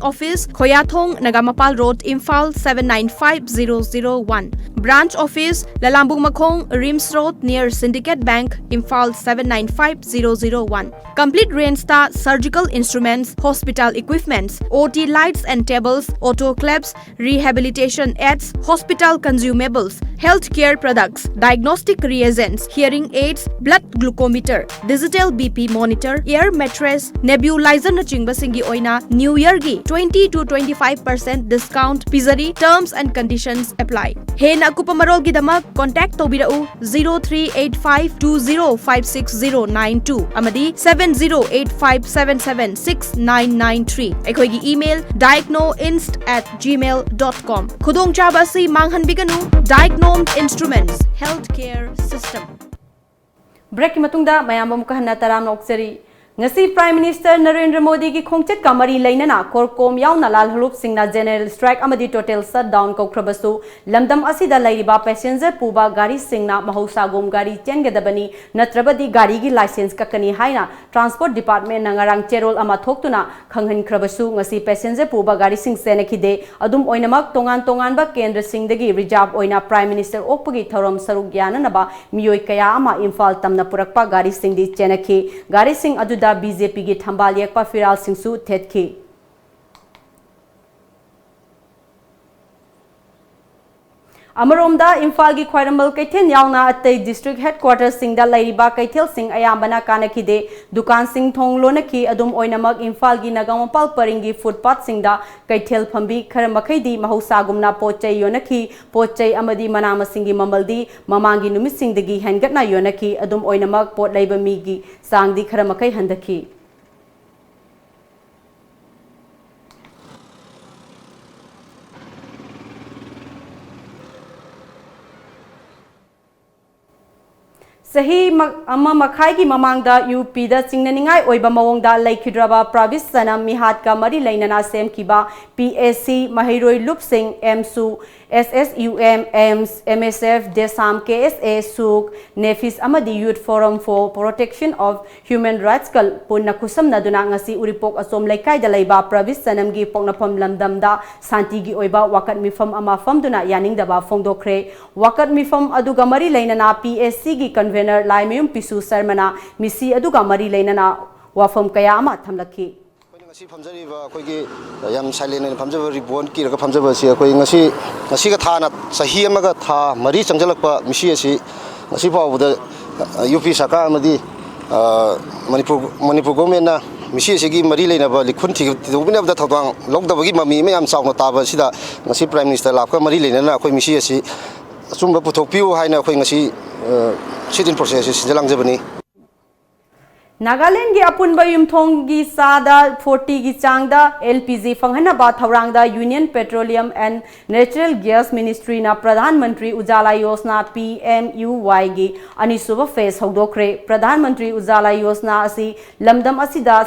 Office, Khoyathong, Nagamapal road, Imphal seven nine five zero zero one. Branch Office, Lalambung Makhong, RIMS road, near Syndicate Bank, Imphal seven nine five zero zero one. Complete range ꯇ surgical instruments, hospital equipments, OT lights and tables, autoclaves, rehabilitation aids, hospital consumables, healthcare products, diagnostic reagents, hearing aids, blood glucometer, digital BP monitor, air mattress, nebulizer ꯅꯆꯤꯡꯕꯁꯤꯡꯒꯤ ꯑꯣꯏꯅ New Year ꯒꯤ twenty to twenty five percent discount ꯄꯤꯖꯔꯤ꯫ Terms and conditions apply. ꯍꯦꯟꯅ ꯑꯀꯨꯞꯄ ꯃꯔꯣꯜꯒꯤꯗꯃꯛ contact ꯇꯧꯕꯤꯔꯛꯎ zero three eight five two zero five six zero nine two ꯑꯃꯗꯤ seven zero eight five seven seven six nine nine three꯫ ꯑꯩꯈꯣꯏꯒꯤ email diagnoinst at gmail dot com꯫ ꯈꯨꯗꯣꯡꯆꯥꯕ ꯑꯁꯤ ꯃꯥꯡꯍꯟꯕꯤꯒꯅꯨ꯫ Diagnomed Instruments Healthcare System꯫ Break ꯀꯤ ꯃꯇꯨꯡꯗ ꯃꯌꯥꯝ ꯑꯃꯨꯛꯀ ꯍꯟꯅ ꯇꯔꯥꯝꯅ ꯑꯣꯛꯆꯔꯤ꯫ ꯉꯁꯤ Prime Minister ꯅꯔꯦꯟꯗ꯭ꯔ ꯃꯣꯗꯤꯒꯤ ꯈꯣꯡꯆꯠꯀ ꯃꯔꯤ ꯂꯩꯅꯅ ꯀꯣꯔꯀꯣꯝ ꯌꯥꯎꯅ ꯂꯥꯜ ꯍꯔꯨꯞꯁꯤꯡꯅ general strike ꯑꯃꯗꯤ total shutdown ꯀꯧꯈ꯭ꯔꯕꯁꯨ, ꯂꯝꯗꯝ ꯑꯁꯤꯗ ꯂꯩꯔꯤꯕ passenger ꯄꯨꯕ ꯒꯥꯔꯤꯁꯤꯡꯅ ꯃꯍꯧꯁꯥꯒꯨꯝ ꯒꯥꯔꯤ ꯆꯦꯟꯒꯗꯕꯅꯤ, ꯅꯠꯇ꯭ꯔꯕꯗꯤ ꯒꯥꯔꯤꯒꯤ licence ꯀꯛꯀꯅꯤ ꯍꯥꯏꯅ Transport Department ꯅ ꯉꯔꯥꯡ ꯆꯦꯔꯣꯜ ꯑꯃ ꯊꯣꯛꯇꯨꯅ ꯈꯪꯍꯟꯈ꯭ꯔꯕꯁꯨ, ꯉꯁꯤ passenger ꯄꯨꯕ ꯒꯥꯔꯤꯁꯤꯡ ꯆꯦꯟꯅꯈꯤꯗꯦ꯫ ꯑꯗꯨꯝ ꯑꯣꯏꯅꯃꯛ, ꯇꯣꯉꯥꯟ ꯇꯣꯉꯥꯟꯕ ꯀꯦꯟꯗ꯭ꯔꯁꯤꯡꯗꯒꯤ reserve ꯑꯣꯏꯅ Prime Minister ꯑꯣꯛꯄꯒꯤ ꯊꯧꯔꯝ ꯁꯔꯨꯛ ꯌꯥꯅꯅꯕ ꯃꯤꯑꯣꯏ ꯀꯌꯥ ꯑꯃ ꯏꯝꯐꯥꯜ ꯇꯝꯅ ꯄꯨꯔꯛꯄ ꯒꯥꯔꯤꯁꯤꯡꯗꯤ ꯆꯦꯟꯅꯈꯤ꯫ ꯒꯥꯔꯤꯁꯤꯡ ꯑꯗꯨꯗ BJP ꯒꯤ ꯊꯝꯕꯥꯜ ꯌꯦꯛꯄ ꯐꯤꯔꯥꯜꯁꯤꯡꯁꯨ ꯊꯦꯠꯈꯤ꯫ ꯑꯃꯔꯣꯝꯗ, ꯏꯝꯐꯥꯜꯒꯤ ꯈ꯭ꯋꯥꯏꯔꯝꯕꯟ ꯀꯩꯊꯦꯜ ꯌꯥꯎꯅ ꯑꯇꯩ district headquarters ꯁꯤꯡꯗ ꯂꯩꯔꯤꯕ ꯀꯩꯊꯦꯜꯁꯤꯡ ꯑꯌꯥꯝꯕꯅ ꯀꯥꯟꯅꯈꯤꯗꯦ꯫ ꯗꯨꯀꯥꯟꯁꯤꯡ ꯊꯣꯡ ꯂꯣꯟꯅꯈꯤ꯫ ꯑꯗꯨꯝ ꯑꯣꯏꯅꯃꯛ, ꯏꯝꯐꯥꯜꯒꯤ ꯅꯒꯥꯃꯄꯥꯜ ꯄꯔꯤꯡꯒꯤ footpath ꯁꯤꯡꯗ ꯀꯩꯊꯦꯜ ꯐꯝꯕꯤ ꯈꯔ ꯃꯈꯩꯗꯤ ꯃꯍꯧꯁꯥꯒꯨꯝꯅ ꯄꯣꯠ ꯆꯩ ꯌꯣꯟꯅꯈꯤ꯫ ꯄꯣꯠ ꯆꯩ ꯑꯃꯗꯤ ꯃꯅꯥ ꯃꯁꯤꯡꯒꯤ ꯃꯃꯜꯗꯤ ꯃꯃꯥꯡꯒꯤ ꯅꯨꯃꯤꯠꯁꯤꯡꯗꯒꯤ ꯍꯦꯟꯒꯠꯅ ꯌꯣꯟꯅꯈꯤ꯫ ꯑꯗꯨꯝ ꯑꯣꯏꯅꯃꯛ, ꯄꯣꯠ ꯂꯩꯕ ꯃꯤꯒꯤ ꯆꯥꯡꯗꯤ ꯈꯔ ꯃꯈꯩ ꯍꯟꯊꯈꯤ꯫ ꯆꯍꯤ ꯃ-, ꯑꯃ ꯃꯈꯥꯏꯒꯤ ꯃꯃꯥꯡꯗ UP ꯗ ꯆꯤꯡꯅꯅꯤꯡꯉꯥꯏ ꯑꯣꯏꯕ ꯃꯑꯣꯡꯗ ꯂꯩꯈꯤꯗ꯭ꯔꯕ ꯄ꯭ꯔꯥꯕꯤꯁ ꯁꯅꯝ ꯃꯤꯍꯥꯠꯀ ꯃꯔꯤ ꯂꯩꯅꯅ ꯁꯦꯝꯈꯤꯕ PAC, ꯃꯍꯩꯔꯣꯏ ꯂꯨꯞꯁꯤꯡ, AMSU, SSUM, AMS, MSF, DESAM, KSA, SUK, NEFIS ꯑꯃꯗꯤ Youth Forum for Protection of Human Rights ꯀ ꯄꯨꯟꯅ ꯈꯨꯠꯁꯝꯅꯗꯨꯅ ꯉꯁꯤ ꯎꯔꯤꯄꯣꯛ ꯑꯆꯣꯝ ꯂꯩꯀꯥꯏꯗ ꯂꯩꯕ ꯄ꯭ꯔꯥꯕꯤꯁ ꯁꯅꯝꯒꯤ ꯄꯣꯛꯅꯐꯝ ꯂꯝꯗꯝꯗ ꯁꯥꯟꯇꯤꯒꯤ ꯑꯣꯏꯕ ꯋꯥꯀꯠ ꯃꯤꯐꯝ ꯑꯃ ꯐꯝꯗꯨꯅ ꯌꯥꯅꯤꯡꯗꯕ ꯐꯣꯡꯗꯣꯛꯈ꯭ꯔꯦ꯫ ꯋꯥꯀꯠ ꯃꯤꯐꯝ ꯑꯗꯨꯒ ꯃꯔꯤ ꯂꯩꯅꯅ PAC ꯒꯤ convener ꯂꯥꯏꯃꯌꯨꯝ ꯄꯤꯁꯨ ꯁꯔꯃꯅ ꯃꯤꯁꯤ ꯑꯗꯨꯒ ꯃꯔꯤ ꯂꯩꯅꯅ ꯋꯥꯐꯝ ꯀꯌꯥ ꯑꯃ ꯊꯝꯂꯛꯈꯤ꯫ ꯑꯩꯈꯣꯏꯅ ꯉꯁꯤ ꯐꯝꯖꯔꯤꯕ, ꯑꯩꯈꯣꯏꯒꯤ ꯌꯥꯝ silent ꯑꯣꯏꯅ ꯐꯝꯖꯕ, ꯔꯤꯕꯣꯟ ꯀꯤꯔꯒ ꯐꯝꯖꯕ ꯑꯁꯤ ꯑꯩꯈꯣꯏ ꯉꯁꯤ, ꯉꯁꯤꯒ ꯊꯥꯅ ꯆꯍꯤ ꯑꯃꯒ ꯊꯥ ꯃꯔꯤ ꯆꯪꯁꯤꯜꯂꯛꯄ ꯃꯤꯁꯤ ꯑꯁꯤ ꯉꯁꯤ ꯐꯥꯎꯕꯗ, ꯑ, UP ꯁꯔꯀꯥꯔ ꯑꯃꯗꯤ, ꯑ, ꯃꯅꯤꯄꯨꯔ, ꯃꯅꯤꯄꯨꯔ government ꯅ ꯃꯤꯁꯤ ꯑꯁꯤꯒꯤ ꯃꯔꯤ ꯂꯩꯅꯕ ꯂꯤꯈꯨꯟ ꯊꯤ-, ꯊꯤꯗꯣꯛꯄꯤꯅꯕꯗ ꯊꯧꯗꯥꯡ ꯂꯧꯗꯕꯒꯤ ꯃꯃꯤ ꯑꯃ ꯌꯥꯝ ꯆꯥꯎꯅ ꯇꯥꯕ ꯑꯁꯤꯗ ꯉꯁꯤ Prime Minister ꯂꯥꯛꯄꯒ ꯃꯔꯤ ꯂꯩꯅꯅ ꯑꯩꯈꯣꯏ ꯃꯤꯁꯤ ꯑꯁꯤ ꯑꯆꯨꯝꯕ ꯄꯨꯊꯣꯛꯄꯤꯌꯨ ꯍꯥꯏꯅ ꯑꯩꯈꯣꯏ ꯉꯁꯤ, ꯑ, sit-in process ꯑꯁꯤ ꯁꯤꯟꯖ ꯂꯥꯡꯖꯕꯅꯤ꯫ ꯅꯥꯒꯥꯂꯦꯟꯒꯤ ꯑꯄꯨꯟꯕ ꯌꯨꯝꯊꯣꯡꯒꯤ ꯆꯥꯗ ꯐꯣꯔꯇꯤꯒꯤ ꯆꯥꯡꯗ ꯑꯦꯜ ꯄꯤ ꯖꯤ ꯐꯪꯍꯟꯅꯕ ꯊꯧꯔꯥꯡꯗ Union Petroleum and Natural Gas Ministryꯅ Pradhan Mantri Ujjwala Yojana P M U ꯋꯥꯏꯒꯤ ꯑꯅꯤꯁꯨꯕ ꯐꯦꯖ ꯍꯧꯗꯣꯛꯈ꯭ꯔꯦ꯫ ꯄ꯭ꯔꯙꯥꯟ ꯃꯟꯇ꯭ꯔꯤ ꯎꯖꯥꯂꯥ ꯌꯣꯖꯅꯥ ꯑꯁꯤ ꯂꯝꯗꯝ ꯑꯁꯤꯗ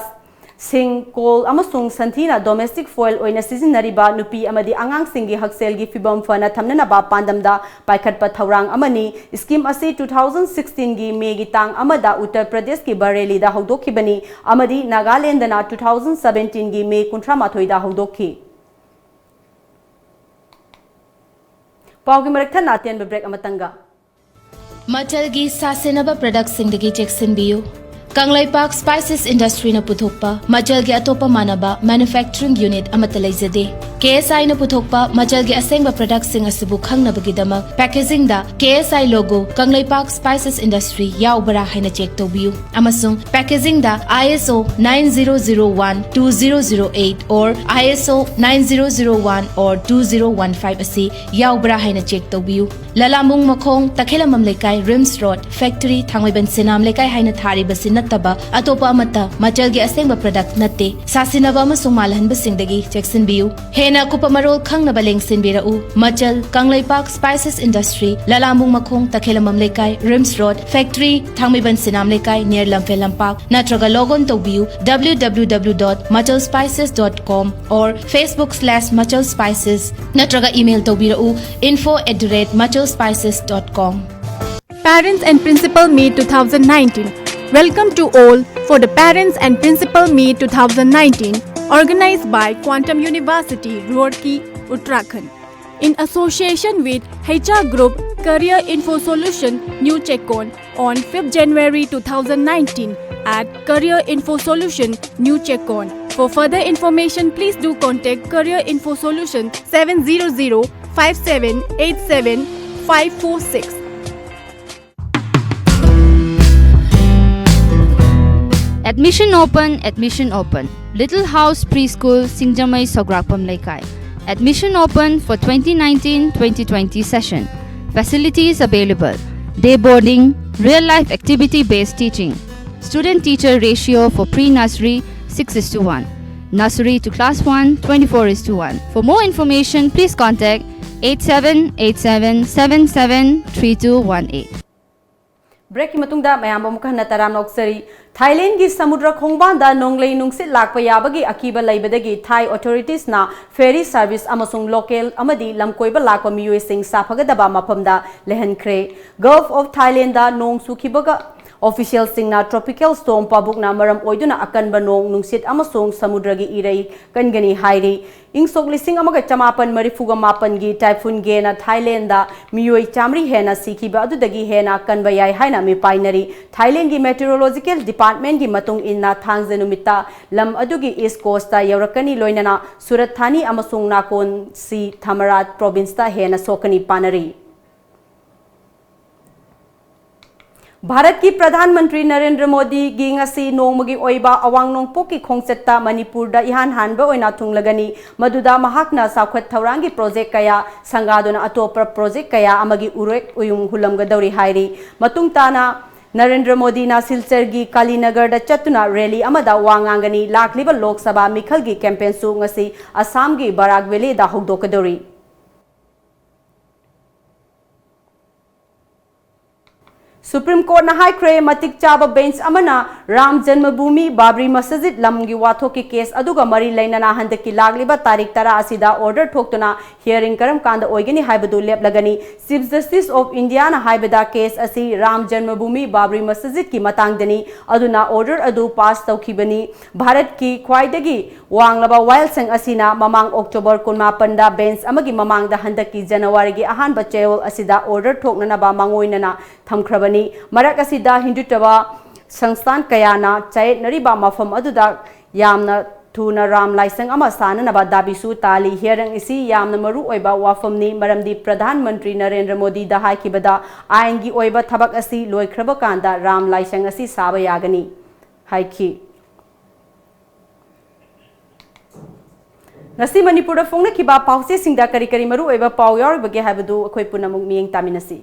ꯁꯤꯡ, ꯀꯣꯜ ꯑꯃꯁꯨꯡ ꯁꯟꯊꯤꯅ ꯗꯣꯃꯦꯁꯇꯤꯛ ꯐꯣꯏꯜ ꯑꯣꯏꯅ ꯁꯤꯖꯤꯟꯅꯔꯤꯕ ꯅꯨꯄꯤ ꯑꯃꯗꯤ ꯑꯉꯥꯡꯁꯤꯡꯒꯤ ꯍꯛꯁꯦꯜꯒꯤ ꯐꯤꯕꯝ ꯐꯅ ꯊꯝꯅꯅꯕ ꯄꯥꯟꯗꯝꯗ ꯄꯥꯏꯈꯠꯄ ꯊꯧꯔꯥꯡ ꯑꯃꯅꯤ꯫ ꯁ꯭ꯀꯤꯝ ꯑꯁꯤ ꯇꯨ ꯊꯥꯎꯖꯟ ꯁꯤꯛꯁꯇꯤꯟꯒꯤ ꯃꯦꯒꯤ ꯇꯥꯡ ꯑꯃꯗ ꯎꯠꯇꯔ ꯄ꯭ꯔꯗꯦꯁꯀꯤ ꯕꯔꯦꯂꯤꯗ ꯍꯧꯗꯣꯛꯈꯤꯕꯅꯤ ꯑꯃꯗꯤ ꯅꯥꯒꯥꯂꯦꯟꯗꯅ ꯇꯨ ꯊꯥꯎꯖꯟ ꯁꯕꯦꯟꯇꯤꯟꯒꯤ ꯃꯦ ꯀꯨꯟꯊ꯭ꯔꯥ ꯃꯥꯊꯣꯏꯗ ꯍꯧꯗꯣꯛꯈꯤ꯫ ꯄꯥꯎꯒꯤ ꯃꯔꯛ ꯊꯠꯅ ꯑꯇꯦꯟꯕ ꯕ꯭ꯔꯦꯛ ꯑꯃꯇꯪꯒ꯫ ꯃꯆꯜꯒꯤ ꯁꯥꯁꯤꯟꯅꯕ ꯄ꯭ꯔꯗꯛꯁꯤꯡꯗꯒꯤ ꯆꯦꯛꯁꯤꯟꯕꯤꯌꯨ꯫ ꯀꯪꯂꯩꯄꯥꯛ ꯁ꯭ꯄꯥꯏꯁꯦꯁ ꯏꯟꯗꯁꯇ꯭ꯔꯤꯅ ꯄꯨꯊꯣꯛꯄ ꯃꯆꯜꯒꯤ ꯑꯇꯣꯞꯄ ꯃꯥꯟꯅꯕ ꯃꯦꯅꯨꯐꯦꯛꯆꯔꯤꯡ ꯌꯨꯅꯤꯠ ꯑꯃꯠꯇ ꯂꯩꯖꯗꯦ꯫ ꯀꯦ ꯑꯦꯁ ꯑꯥꯏꯅ ꯄꯨꯊꯣꯛꯄ ꯃꯆꯜꯒꯤ ꯑꯁꯦꯡꯕ ꯄ꯭ꯔꯗꯛꯁꯤꯡ ꯑꯁꯤꯕꯨ ꯈꯪꯅꯕꯒꯤꯗꯃꯛ ꯄꯦꯀꯦꯖꯤꯡꯗ ꯀꯦ ꯑꯦꯁ ꯑꯥꯏ ꯂꯣꯒꯣ ꯀꯪꯂꯩꯄꯥꯛ ꯁ꯭ꯄꯥꯏꯁꯦꯁ ꯏꯟꯗꯁꯇ꯭ꯔꯤ ꯌꯥꯎꯕ꯭ꯔꯥ ꯍꯥꯏꯅ ꯆꯦꯛ ꯇꯧꯕꯤꯌꯨ ꯑꯃꯁꯨꯡ ꯄꯦꯀꯦꯖꯤꯡꯗ ISO nine zero zero one two zero zero eight or ISO nine zero zero one or two zero one five ꯑꯁꯤ ꯌꯥꯎꯕ꯭ꯔꯥ ꯍꯥꯏꯅ ꯆꯦꯛ ꯇꯧꯕꯤꯌꯨ꯫ ꯂꯂꯥꯃꯨꯡ ꯃꯈꯣꯡ, ꯇꯈꯦꯂꯝꯕꯝ ꯂꯩꯀꯥꯏ, ꯔꯤꯝꯁ ꯔꯣꯗ, ꯐꯦꯛꯇꯔꯤ, ꯊꯥꯡꯃꯩꯕꯟ ꯁꯤꯅꯥꯝ ꯂꯩꯀꯥꯏ ꯍꯥꯏꯅ ꯊꯥꯔꯤꯕꯁꯤ ꯅꯠꯇꯕ ꯑꯇꯣꯞꯄ ꯑꯃꯠꯇ ꯃꯆꯜꯒꯤ ꯑꯁꯦꯡꯕ ꯄ꯭ꯔꯗꯛ ꯅꯠꯇꯦ꯫ ꯁꯥꯁꯤꯟꯅꯕ ꯑꯃꯁꯨꯡ ꯃꯥꯜꯍꯟꯕꯁꯤꯡꯗꯒꯤ ꯆꯦꯛꯁꯤꯟꯕꯤꯌꯨ꯫ ꯍꯦꯟꯅ ꯑꯀꯨꯞꯄ ꯃꯔꯣꯜ ꯈꯪꯅꯕ ꯂꯦꯡꯁꯤꯟꯕꯤꯔꯛꯎ꯫ ꯃꯆꯜ, ꯀꯪꯂꯩꯄꯥꯛ ꯁ꯭ꯄꯥꯏꯁꯦꯁ ꯏꯟꯗꯁꯇ꯭ꯔꯤ, ꯂꯂꯥꯃꯨꯡ ꯃꯈꯣꯡ, ꯇꯈꯦꯂꯝꯕꯝ ꯂꯩꯀꯥꯏ, ꯔꯤꯝꯁ ꯔꯣꯗ, ꯐꯦꯛꯇꯔꯤ, ꯊꯥꯡꯃꯩꯕꯟ ꯁꯤꯅꯥꯝ ꯂꯩꯀꯥꯏ, near ꯂꯝꯐꯦꯜ ꯂꯝꯄꯥꯛ, ꯅꯠꯇ꯭ꯔꯒ log on ꯇꯧꯕꯤꯌꯨ W W W dot machal spices dot com or Facebook slash machal spices, ꯅꯠꯇ꯭ꯔꯒ email ꯇꯧꯕꯤꯔꯛꯎ info at the rate machal spices dot com. Parents and Principal Meet two thousand nineteen. Welcome to all for the Parents and Principal Meet two thousand nineteen, organized by Quantum University, Roorkee, Uttarakhand, in association with H R Group Career Info Solution, New Checkon, on fifth January two thousand nineteen at Career Info Solution, New Checkon. For further information, please do contact Career Info Solution seven zero zero five seven eight seven five four six. Admission open, admission open. Little House Preschool, Singjamei, Sograkpam Leikai. Admission open for twenty nineteen twenty twenty session. Facilities available: day boarding, real life activity based teaching, Student teacher ratio for pre-nursery, six is to one. Nursery to class one, twenty-four is to one. For more information, please contact eight seven eight seven seven seven three two one eight. Breakꯀꯤ ꯃꯇꯨꯡꯗ ꯃꯌꯥꯝꯕꯨ ꯑꯃꯨꯛ ꯍꯟꯅ ꯇꯔꯥꯝꯅ ꯑꯣꯛꯆꯔꯤ꯫ ꯊꯥꯏꯂꯦꯟꯒꯤ ꯁꯃꯨꯗ꯭ꯔ ꯈꯣꯡꯕꯥꯟꯗ ꯅꯣꯡꯂꯩ ꯅꯨꯡꯁꯤꯠ ꯂꯥꯛꯄ ꯌꯥꯕꯒꯤ ꯑꯀꯤꯕ ꯂꯩꯕꯗꯒꯤ Thai authoritiesꯅ ferry service ꯑꯃꯁꯨꯡ local ꯑꯃꯗꯤ ꯂꯝꯀꯣꯏꯕ ꯂꯥꯛꯄ ꯃꯤꯑꯣꯏꯁꯤꯡ ꯁꯥꯐꯒꯗꯕ ꯃꯐꯝꯗ ꯂꯩꯍꯟꯈ꯭ꯔꯦ꯫ Gulf of Thailandꯗ ꯅꯣꯡ ꯆꯨꯈꯤꯕꯒ officialꯁꯤꯡꯅ tropical storm ꯄꯥꯕꯨꯛꯅ ꯃꯔꯝ ꯑꯣꯏꯗꯨꯅ ꯑꯀꯟꯕ ꯅꯣꯡ ꯅꯨꯡꯁꯤꯠ ꯑꯃꯁꯨꯡ ꯁꯃꯨꯗ꯭ꯔꯒꯤ ꯏꯔꯩ ꯀꯟꯒꯅꯤ ꯍꯥꯏꯔꯤ꯫ ꯏꯪ ꯁꯣꯛ ꯂꯤꯁꯤꯡ ꯑꯃꯒ ꯆꯃꯥꯄꯟ ꯃꯔꯤꯐꯨꯒ ꯃꯥꯄꯟꯒꯤ Typhoon Gaynꯅ ꯊꯥꯏꯂꯦꯟꯗ ꯃꯤꯑꯣꯏ ꯆꯥꯃꯔꯤ ꯍꯦꯟꯅ ꯁꯤꯈꯤꯕ ꯑꯗꯨꯗꯒꯤ ꯍꯦꯟꯅ ꯀꯟꯕ ꯌꯥꯏ ꯍꯥꯏꯅ ꯃꯤꯄꯥꯏꯅꯔꯤ꯫ ꯊꯥꯏꯂꯦꯟꯒꯤ meteorological departmentꯒꯤ ꯃꯇꯨꯡ ꯏꯟꯅ, ꯊꯥꯡꯖ ꯅꯨꯃꯤꯠꯇ ꯂꯝ ꯑꯗꯨꯒꯤ east coastꯇ ꯌꯧꯔꯛꯀꯅꯤ, ꯂꯣꯏꯅꯅ ꯁꯨꯔꯠ ꯊꯥꯅꯤ ꯑꯃꯁꯨꯡ ꯅꯥꯀꯣꯟꯁꯤ ꯊꯥꯃꯔꯥꯠ provinceꯇ ꯍꯦꯟꯅ ꯁꯣꯛꯀꯅꯤ ꯄꯥꯅꯔꯤ꯫ ꯚꯥꯔꯠꯀꯤ ꯄ꯭ꯔꯙꯥꯟ ꯃꯟꯇ꯭ꯔꯤ ꯅꯔꯦꯟꯗ꯭ꯔ ꯃꯣꯗꯤꯒꯤ ꯉꯁꯤ ꯅꯣꯡꯃꯒꯤ ꯑꯣꯏꯕ ꯑꯋꯥꯡ ꯅꯣꯡꯄꯣꯛꯀꯤ ꯈꯣꯡꯆꯠꯇ ꯃꯅꯤꯄꯨꯔꯗ ꯏꯍꯥꯟ ꯍꯥꯟꯕ ꯑꯣꯏꯅ ꯊꯨꯡꯂꯒꯅꯤ, ꯃꯗꯨꯗ ꯃꯍꯥꯛꯅ ꯆꯥꯎꯈꯠ ꯊꯧꯔꯥꯡꯒꯤ project ꯀꯌꯥ ꯁꯪꯒꯥꯗꯨꯅ ꯑꯇꯣꯞꯄ project ꯀꯌꯥ ꯑꯃꯒꯤ ꯎꯔꯦꯛ ꯎꯌꯨꯡ ꯍꯨꯜꯂꯝꯒꯗꯧꯔꯤ ꯍꯥꯏꯔꯤ꯫ ꯃꯇꯨꯡ ꯇꯥꯅ ꯅꯔꯦꯟꯗ꯭ꯔ ꯃꯣꯗꯤꯅ ꯁꯤꯜꯆꯔꯒꯤ ꯀꯥꯂꯤꯅꯒꯔꯗ ꯆꯠꯇꯨꯅ rally ꯑꯃꯗ ꯋꯥ ꯉꯥꯡꯒꯅꯤ꯫ ꯂꯥꯛꯂꯤꯕ ꯂꯣꯛ ꯁꯚꯥ ꯃꯤꯈꯜꯒꯤ campaignꯁꯨ ꯉꯁꯤ ꯑꯁꯥꯝꯒꯤ ꯕꯔꯥꯛ valleyꯗ ꯍꯧꯗꯣꯛꯀꯗꯧꯔꯤ꯫ Supreme Courtꯅ ꯍꯥꯏꯈ꯭ꯔꯦ, ꯃꯇꯤꯛ ꯆꯥꯕ bench ꯑꯃꯅ ꯔꯥꯝ ꯖꯟꯃꯚꯨꯃꯤ ꯕꯥꯕ꯭ꯔꯤ ꯃꯁꯖꯤꯗ ꯂꯝꯒꯤ ꯋꯥꯊꯣꯛꯀꯤ case ꯑꯗꯨꯒ ꯃꯔꯤ ꯂꯩꯅꯅ ꯍꯟꯗꯛꯀꯤ ꯂꯥꯛꯂꯤꯕ ꯇꯥꯔꯤꯛ ꯇꯔꯥ ꯑꯁꯤꯗ order ꯊꯣꯛꯇꯨꯅ hearing ꯀꯔꯝ ꯀꯥꯟꯗ ꯑꯣꯏꯒꯅꯤ ꯍꯥꯏꯕꯗꯨ ꯂꯦꯞꯂꯒꯅꯤ꯫ Chief Justice of Indiaꯅ ꯍꯥꯏꯕꯗ case ꯑꯁꯤ ꯔꯥꯝ ꯖꯟꯃꯚꯨꯃꯤ ꯕꯥꯕ꯭ꯔꯤ ꯃꯁꯖꯤꯗꯀꯤ ꯃꯇꯥꯡꯗꯅꯤ, ꯑꯗꯨꯅ order ꯑꯗꯨ pass ꯇꯧꯈꯤꯕꯅꯤ꯫ ꯚꯥꯔꯠꯀꯤ ꯈ꯭ꯋꯥꯏꯗꯒꯤ ꯋꯥꯡꯂꯕ ꯋꯥꯌꯦꯜꯁꯪ ꯑꯁꯤꯅ ꯃꯃꯥꯡ October ꯀꯨꯟꯃꯥꯄꯟꯗ bench ꯑꯃꯒꯤ ꯃꯃꯥꯡꯗ ꯍꯟꯗꯛꯀꯤ Januaryꯒꯤ ꯑꯍꯥꯟꯕ ꯆꯌꯣꯜ ꯑꯁꯤꯗ order ꯊꯣꯛꯅꯅꯕ ꯃꯥꯡꯑꯣꯏꯅꯅ ꯊꯝꯈ꯭ꯔꯕꯅꯤ꯫ ꯃꯔꯛ ꯑꯁꯤꯗ ꯍꯤꯟꯗꯨꯇꯕ ꯁꯪꯁꯊꯥꯟ ꯀꯌꯥꯅ ꯆꯌꯦꯠꯅꯔꯤꯕ ꯃꯐꯝ ꯑꯗꯨꯗ ꯌꯥꯝꯅ ꯊꯨꯅ ꯔꯥꯝ ꯂꯥꯏꯁꯪ ꯑꯃ ꯁꯥꯅꯅꯕ ꯗꯥꯕꯤꯁꯨ ꯇꯥꯜꯂꯤ꯫ Hearing ꯑꯁꯤ ꯌꯥꯝꯅ ꯃꯔꯨ ꯑꯣꯏꯕ ꯋꯥꯐꯝꯅꯤ, ꯃꯔꯝꯗꯤ ꯄ꯭ꯔꯙꯥꯟ ꯃꯟꯇ꯭ꯔꯤ ꯅꯔꯦꯟꯗ꯭ꯔ ꯃꯣꯗꯤꯗ ꯍꯥꯏꯈꯤꯕꯗ, ꯑꯥꯏꯟꯒꯤ ꯑꯣꯏꯕ ꯊꯕꯛ ꯑꯁꯤ ꯂꯣꯏꯈ꯭ꯔꯕ ꯀꯥꯟꯗ ꯔꯥꯝ ꯂꯥꯏꯁꯪ ꯑꯁꯤ ꯁꯥꯕ ꯌꯥꯒꯅꯤ ꯍꯥꯏꯈꯤ꯫ ꯉꯁꯤ ꯃꯅꯤꯄꯨꯔꯗ ꯐꯣꯡꯅꯈꯤꯕ ꯄꯥꯎꯆꯦꯁꯤꯡꯗ ꯀꯔꯤ ꯀꯔꯤ ꯃꯔꯨꯑꯣꯏꯕ ꯄꯥꯎ ꯌꯥꯎꯔꯤꯕꯒꯦ ꯍꯥꯏꯕꯗꯨ ꯑꯩꯈꯣꯏ ꯄꯨꯝꯅꯃꯛ ꯃꯤꯠꯌꯦꯡ ꯇꯥꯃꯤꯟꯅꯁꯤ꯫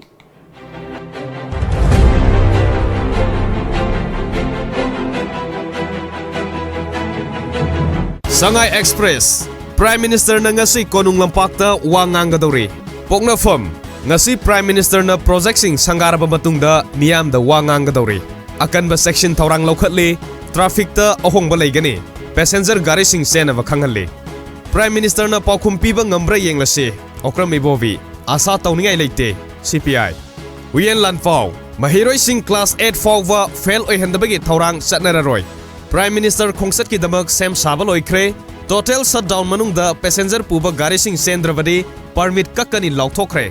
Sangai Express, Prime Ministerꯅ ꯉꯁꯤ ꯀꯣꯅꯨꯡ ꯂꯝꯄꯥꯛꯇ ꯋꯥ ꯉꯥꯡꯒꯗꯧꯔꯤ꯫ ꯄꯣꯛꯅꯐꯝ, ꯉꯁꯤ Prime Ministerꯅ projectꯁꯤꯡ ꯁꯪꯒꯥꯔꯕ ꯃꯇꯨꯡꯗ ꯃꯤꯌꯥꯝꯗ ꯋꯥ ꯉꯥꯡꯒꯗꯧꯔꯤ꯫ ꯑꯀꯟꯕ section ꯊꯧꯔꯥꯡ ꯂꯧꯈꯠꯂꯤ, trafficꯇ ꯑꯍꯣꯡꯕ ꯂꯩꯒꯅꯤ, passenger ꯒꯥꯔꯤꯁꯤꯡ ꯆꯦꯟꯅꯕ ꯈꯪꯍꯜꯂꯤ꯫ Prime Ministerꯅ ꯄꯥꯎꯈꯨꯝ ꯄꯤꯕ ꯉꯝꯕ꯭ꯔꯥ ꯌꯦꯡꯂꯁꯤ꯫ ꯑꯣꯀ꯭ꯔꯝ ꯏꯕꯣꯕꯤ, ꯑꯥꯁꯥ ꯇꯧꯅꯤꯡꯉꯥꯏ ꯂꯩꯇꯦ, CPI꯫ ꯎꯌꯦꯟ ꯂꯥꯟꯐꯥꯎ, ꯃꯍꯩꯔꯣꯏꯁꯤꯡ class eight ꯐꯥꯎꯕ fail ꯑꯣꯏꯍꯟꯗꯕꯒꯤ ꯊꯧꯔꯥꯡ ꯆꯠꯅꯔꯔꯣꯏ꯫ Prime Minister ꯈꯣꯡꯆꯠꯀꯤꯗꯃꯛ ꯁꯦꯝ ꯁꯥꯕ ꯂꯣꯏꯈ꯭ꯔꯦ꯫ Total shutdown ꯃꯅꯨꯡꯗ passenger ꯄꯨꯕ ꯒꯥꯔꯤꯁꯤꯡ ꯆꯦꯟꯗ꯭ꯔꯕꯗꯤ permit ꯀꯛꯀꯅꯤ ꯂꯥꯎꯊꯣꯛꯈ꯭ꯔꯦ꯫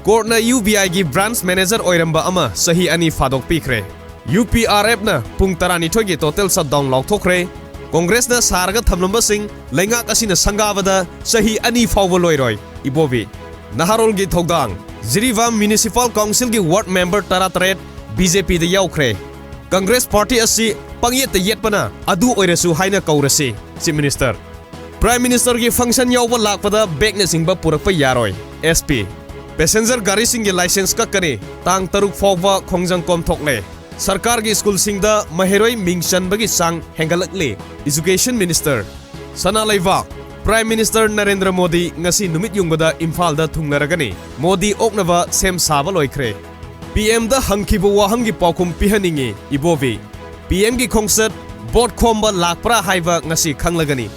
Courtꯅ UBIꯒꯤ branch manager ꯑꯣꯏꯔꯝꯕ ꯑꯃ ꯆꯍꯤ ꯑꯅꯤ ꯐꯥꯗꯣꯛꯄꯤꯈ꯭ꯔꯦ꯫ UPRFꯅ ꯄꯨꯡ ꯇꯔꯥꯅꯤꯊꯣꯏꯒꯤ total shutdown ꯂꯥꯎꯊꯣꯛꯈ꯭ꯔꯦ꯫ Congressꯅ ꯁꯥꯔꯒ ꯊꯝꯂꯝꯕꯁꯤꯡ ꯂꯩꯉꯥꯛ ꯑꯁꯤꯅ ꯁꯪꯒꯥꯕꯗ ꯆꯍꯤ ꯑꯅꯤ ꯐꯥꯎꯕ ꯂꯣꯏꯔꯣꯏ, ꯏꯕꯣꯕꯤ꯫ ꯅꯍꯥꯔꯣꯜꯒꯤ ꯊꯧꯗꯥꯡ, ꯖꯤꯔꯤꯕꯥꯝ Municipal Councilꯒꯤ ward member ꯇꯔꯥꯇꯔꯦꯠ BJPꯗ ꯌꯥꯎꯈ꯭ꯔꯦ꯫ Congress party ꯑꯁꯤ ꯄꯪꯌꯦꯠꯇ ꯌꯦꯠꯄꯅ ꯑꯗꯨ ꯑꯣꯏꯔꯁꯨ ꯍꯥꯏꯅ ꯀꯧꯔꯁꯤ, Chief Minister꯫ Prime Ministerꯒꯤ function ꯌꯥꯎꯕ ꯂꯥꯛꯄꯗ bagꯅꯆꯤꯡꯕ ꯄꯨꯔꯛꯄ ꯌꯥꯔꯣꯏ, SP꯫ Passenger ꯒꯥꯔꯤꯁꯤꯡꯒꯤ licence ꯀꯛꯀꯅꯤ, ꯇꯥꯡ ꯇꯔꯨꯛ ꯐꯥꯎꯕ ꯈꯣꯡꯖꯪ ꯀꯣꯝꯊꯣꯛꯂꯦ꯫ ꯁꯔꯀꯥꯔꯒꯤ ꯁ꯭ꯀꯨꯜꯁꯤꯡꯗ ꯃꯍꯩꯔꯣꯏ ꯃꯤꯡ ꯆꯟꯕꯒꯤ ꯆꯥꯡ ꯍꯦꯟꯒꯠꯂꯛꯂꯤ, Education Minister꯫ ꯁꯅꯥ ꯂꯩꯕꯥꯛ, Prime Minister ꯅꯔꯦꯟꯗ꯭ꯔ ꯃꯣꯗꯤ ꯉꯁꯤ ꯅꯨꯃꯤꯠ ꯌꯨꯡꯕꯗ ꯏꯝꯐꯥꯜꯗ ꯊꯨꯡꯂꯔꯒꯅꯤ꯫ ꯃꯣꯗꯤ ꯑꯣꯛꯅꯕ ꯁꯦꯝ ꯁꯥꯕ ꯂꯣꯏꯈ꯭ꯔꯦ꯫ PMꯗ ꯍꯪꯈꯤꯕ ꯋꯥꯍꯪꯒꯤ ꯄꯥꯎꯈꯨꯝ ꯄꯤꯍꯟꯅꯤꯡꯏ, ꯏꯕꯣꯕꯤ꯫ PMꯒꯤ ꯈꯣꯡꯆꯠ vote ꯈꯣꯝꯕ ꯂꯥꯛꯄ꯭ꯔꯥ ꯍꯥꯏꯕ ꯉꯁꯤ ꯈꯪꯂꯒꯅꯤ꯫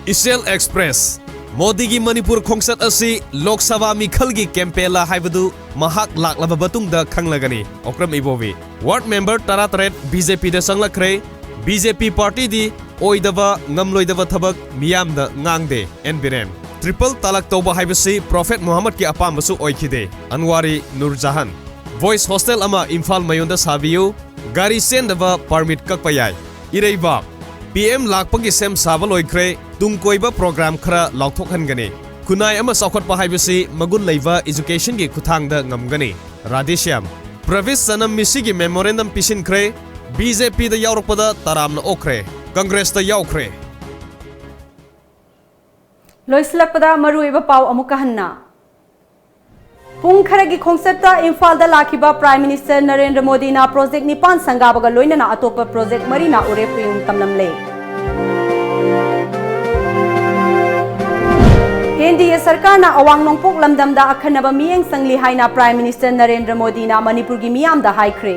ꯏꯆꯦꯜ Express, ꯃꯣꯗꯤꯒꯤ ꯃꯅꯤꯄꯨꯔ ꯈꯣꯡꯆꯠ ꯑꯁꯤ ꯂꯣꯛ ꯁꯚꯥ ꯃꯤꯈꯜꯒꯤ campaignꯂ ꯍꯥꯏꯕꯗꯨ ꯃꯍꯥꯛ ꯂꯥꯛꯂꯕ ꯃꯇꯨꯡꯗ ꯈꯪꯂꯒꯅꯤ꯫ ꯑꯣꯀ꯭ꯔꯝ ꯏꯕꯣꯕꯤ, ward member ꯇꯔꯥꯇꯔꯦꯠ BJPꯗ ꯆꯪꯂꯛꯈ꯭ꯔꯦ꯫ BJP partyꯗꯤ ꯑꯣꯏꯗꯕ, ꯉꯝꯂꯣꯏꯗꯕ ꯊꯕꯛ ꯃꯤꯌꯥꯝꯗ ꯉꯥꯡꯗꯦ, ꯑꯦꯟ ꯕꯤꯔꯦꯟ꯫ Triple ꯇꯂꯥꯛ ꯇꯧꯕ ꯍꯥꯏꯕꯁꯤ Prophet Muhammadꯀꯤ ꯑꯄꯥꯝꯕꯁꯨ ꯑꯣꯏꯈꯤꯗꯦ, ꯑꯟꯋꯥꯔꯤ ꯅꯨꯔ ꯖꯍꯥꯟ꯫ Boys hostel ꯑꯃ ꯏꯝꯐꯥꯜ ꯃꯌꯣꯟꯗ ꯁꯥꯕꯤꯌꯨ, ꯒꯥꯔꯤ ꯆꯦꯟꯗꯕ permit ꯀꯛꯄ ꯌꯥꯏ꯫ ꯏꯔꯩꯕꯥꯛ, PM ꯂꯥꯛꯄꯒꯤ ꯁꯦꯝ ꯁꯥꯕ ꯂꯣꯏꯈ꯭ꯔꯦ, ꯇꯨꯡ ꯀꯣꯏꯕ program ꯈꯔ ꯂꯥꯎꯊꯣꯛꯍꯟꯒꯅꯤ꯫ ꯈꯨꯟꯅꯥꯏ ꯑꯃ ꯆꯥꯎꯈꯠꯄ ꯍꯥꯏꯕꯁꯤ ꯃꯒꯨꯟ ꯂꯩꯕ educationꯒꯤ ꯈꯨꯠꯊꯥꯡꯗ ꯉꯝꯒꯅꯤ꯫ ꯔꯥꯙꯦꯁ꯭ꯌꯥꯝ꯫ ꯄ꯭ꯔꯚꯤꯁ ꯁꯅꯝ ꯃꯤꯁꯤꯒꯤ memorandum ꯄꯤꯁꯤꯟꯈ꯭ꯔꯦ, BJPꯗ ꯌꯥꯎꯔꯛꯄꯗ ꯇꯔꯥꯝꯅ ꯑꯣꯛꯈ꯭ꯔꯦ, Congressꯇ ꯌꯥꯎꯈ꯭ꯔꯦ꯫ ꯂꯣꯏꯁꯤꯜꯂꯛꯄꯗ ꯃꯔꯨꯑꯣꯏꯕ ꯄꯥꯎ ꯑꯃꯨꯛꯀ ꯍꯟꯅ꯫ ꯄꯨꯡ ꯈꯔꯒꯤ ꯈꯣꯡꯆꯠꯇ ꯏꯝꯐꯥꯜꯗ ꯂꯥꯛꯈꯤꯕ Prime Minister ꯅꯔꯦꯟꯗ꯭ꯔ ꯃꯣꯗꯤꯅ project ꯅꯤꯄꯥꯟ ꯁꯪꯒꯥꯕꯒ ꯂꯣꯏꯅꯅ ꯑꯇꯣꯞꯄ project ꯃꯔꯤꯅ ꯎꯔꯦꯞ ꯎꯌꯨꯡ ꯇꯝꯂꯝꯂꯦ꯫ ꯁꯔꯀꯥꯔꯅ ꯑꯋꯥꯡ ꯅꯣꯡꯄꯣꯛ ꯂꯝꯗꯝꯗ ꯑꯈꯟꯅꯕ ꯃꯤꯠꯌꯦꯡ ꯆꯪꯂꯤ ꯍꯥꯏꯅ Prime Minister ꯅꯔꯦꯟꯗ꯭ꯔ ꯃꯣꯗꯤꯅ ꯃꯅꯤꯄꯨꯔꯒꯤ ꯃꯤꯌꯥꯝꯗ ꯍꯥꯏꯈ꯭ꯔꯦ꯫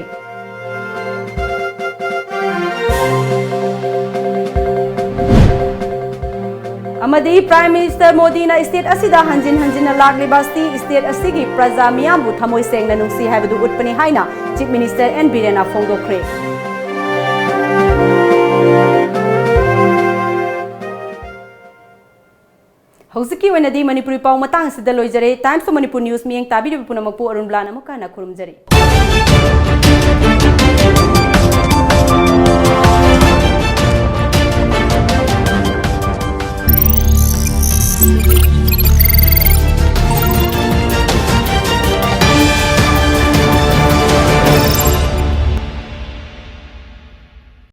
ꯑꯃꯗꯤ Prime Minister ꯃꯣꯗꯤꯅ state ꯑꯁꯤꯗ ꯍꯟꯖꯤꯟ ꯍꯟꯖꯤꯟꯅ ꯂꯥꯛꯂꯤꯕ ꯑꯁꯤ state ꯑꯁꯤꯒꯤ ꯄ꯭ꯔꯖꯥ ꯃꯤꯌꯥꯝꯕꯨ ꯊꯃꯣꯏ ꯁꯦꯡꯅ ꯅꯨꯡꯁꯤ ꯍꯥꯏꯕꯗꯨ ꯎꯠꯄꯅꯤ ꯍꯥꯏꯅ Chief Minister ꯑꯦꯟ ꯕꯤꯔꯦꯟꯅ ꯐꯣꯡꯗꯣꯛꯈ꯭ꯔꯦ꯫ ꯍꯧꯖꯤꯛꯀꯤ ꯑꯣꯏꯅꯗꯤ ꯃꯅꯤꯄꯨꯔꯤ ꯄꯥꯎ ꯃꯇꯥꯡ ꯑꯁꯤꯗ ꯂꯣꯏꯖꯔꯦ꯫ Times of Manipur News ꯃꯤꯠꯌꯦꯡ ꯇꯥꯕꯤꯔꯤꯕ ꯄꯨꯝꯅꯃꯛꯄꯨ ꯑꯔꯨꯟ ꯕ꯭ꯂꯥꯟ ꯑꯃꯨꯛꯀ ꯍꯟꯅ ꯈꯨꯔꯨꯝꯖꯔꯤ꯫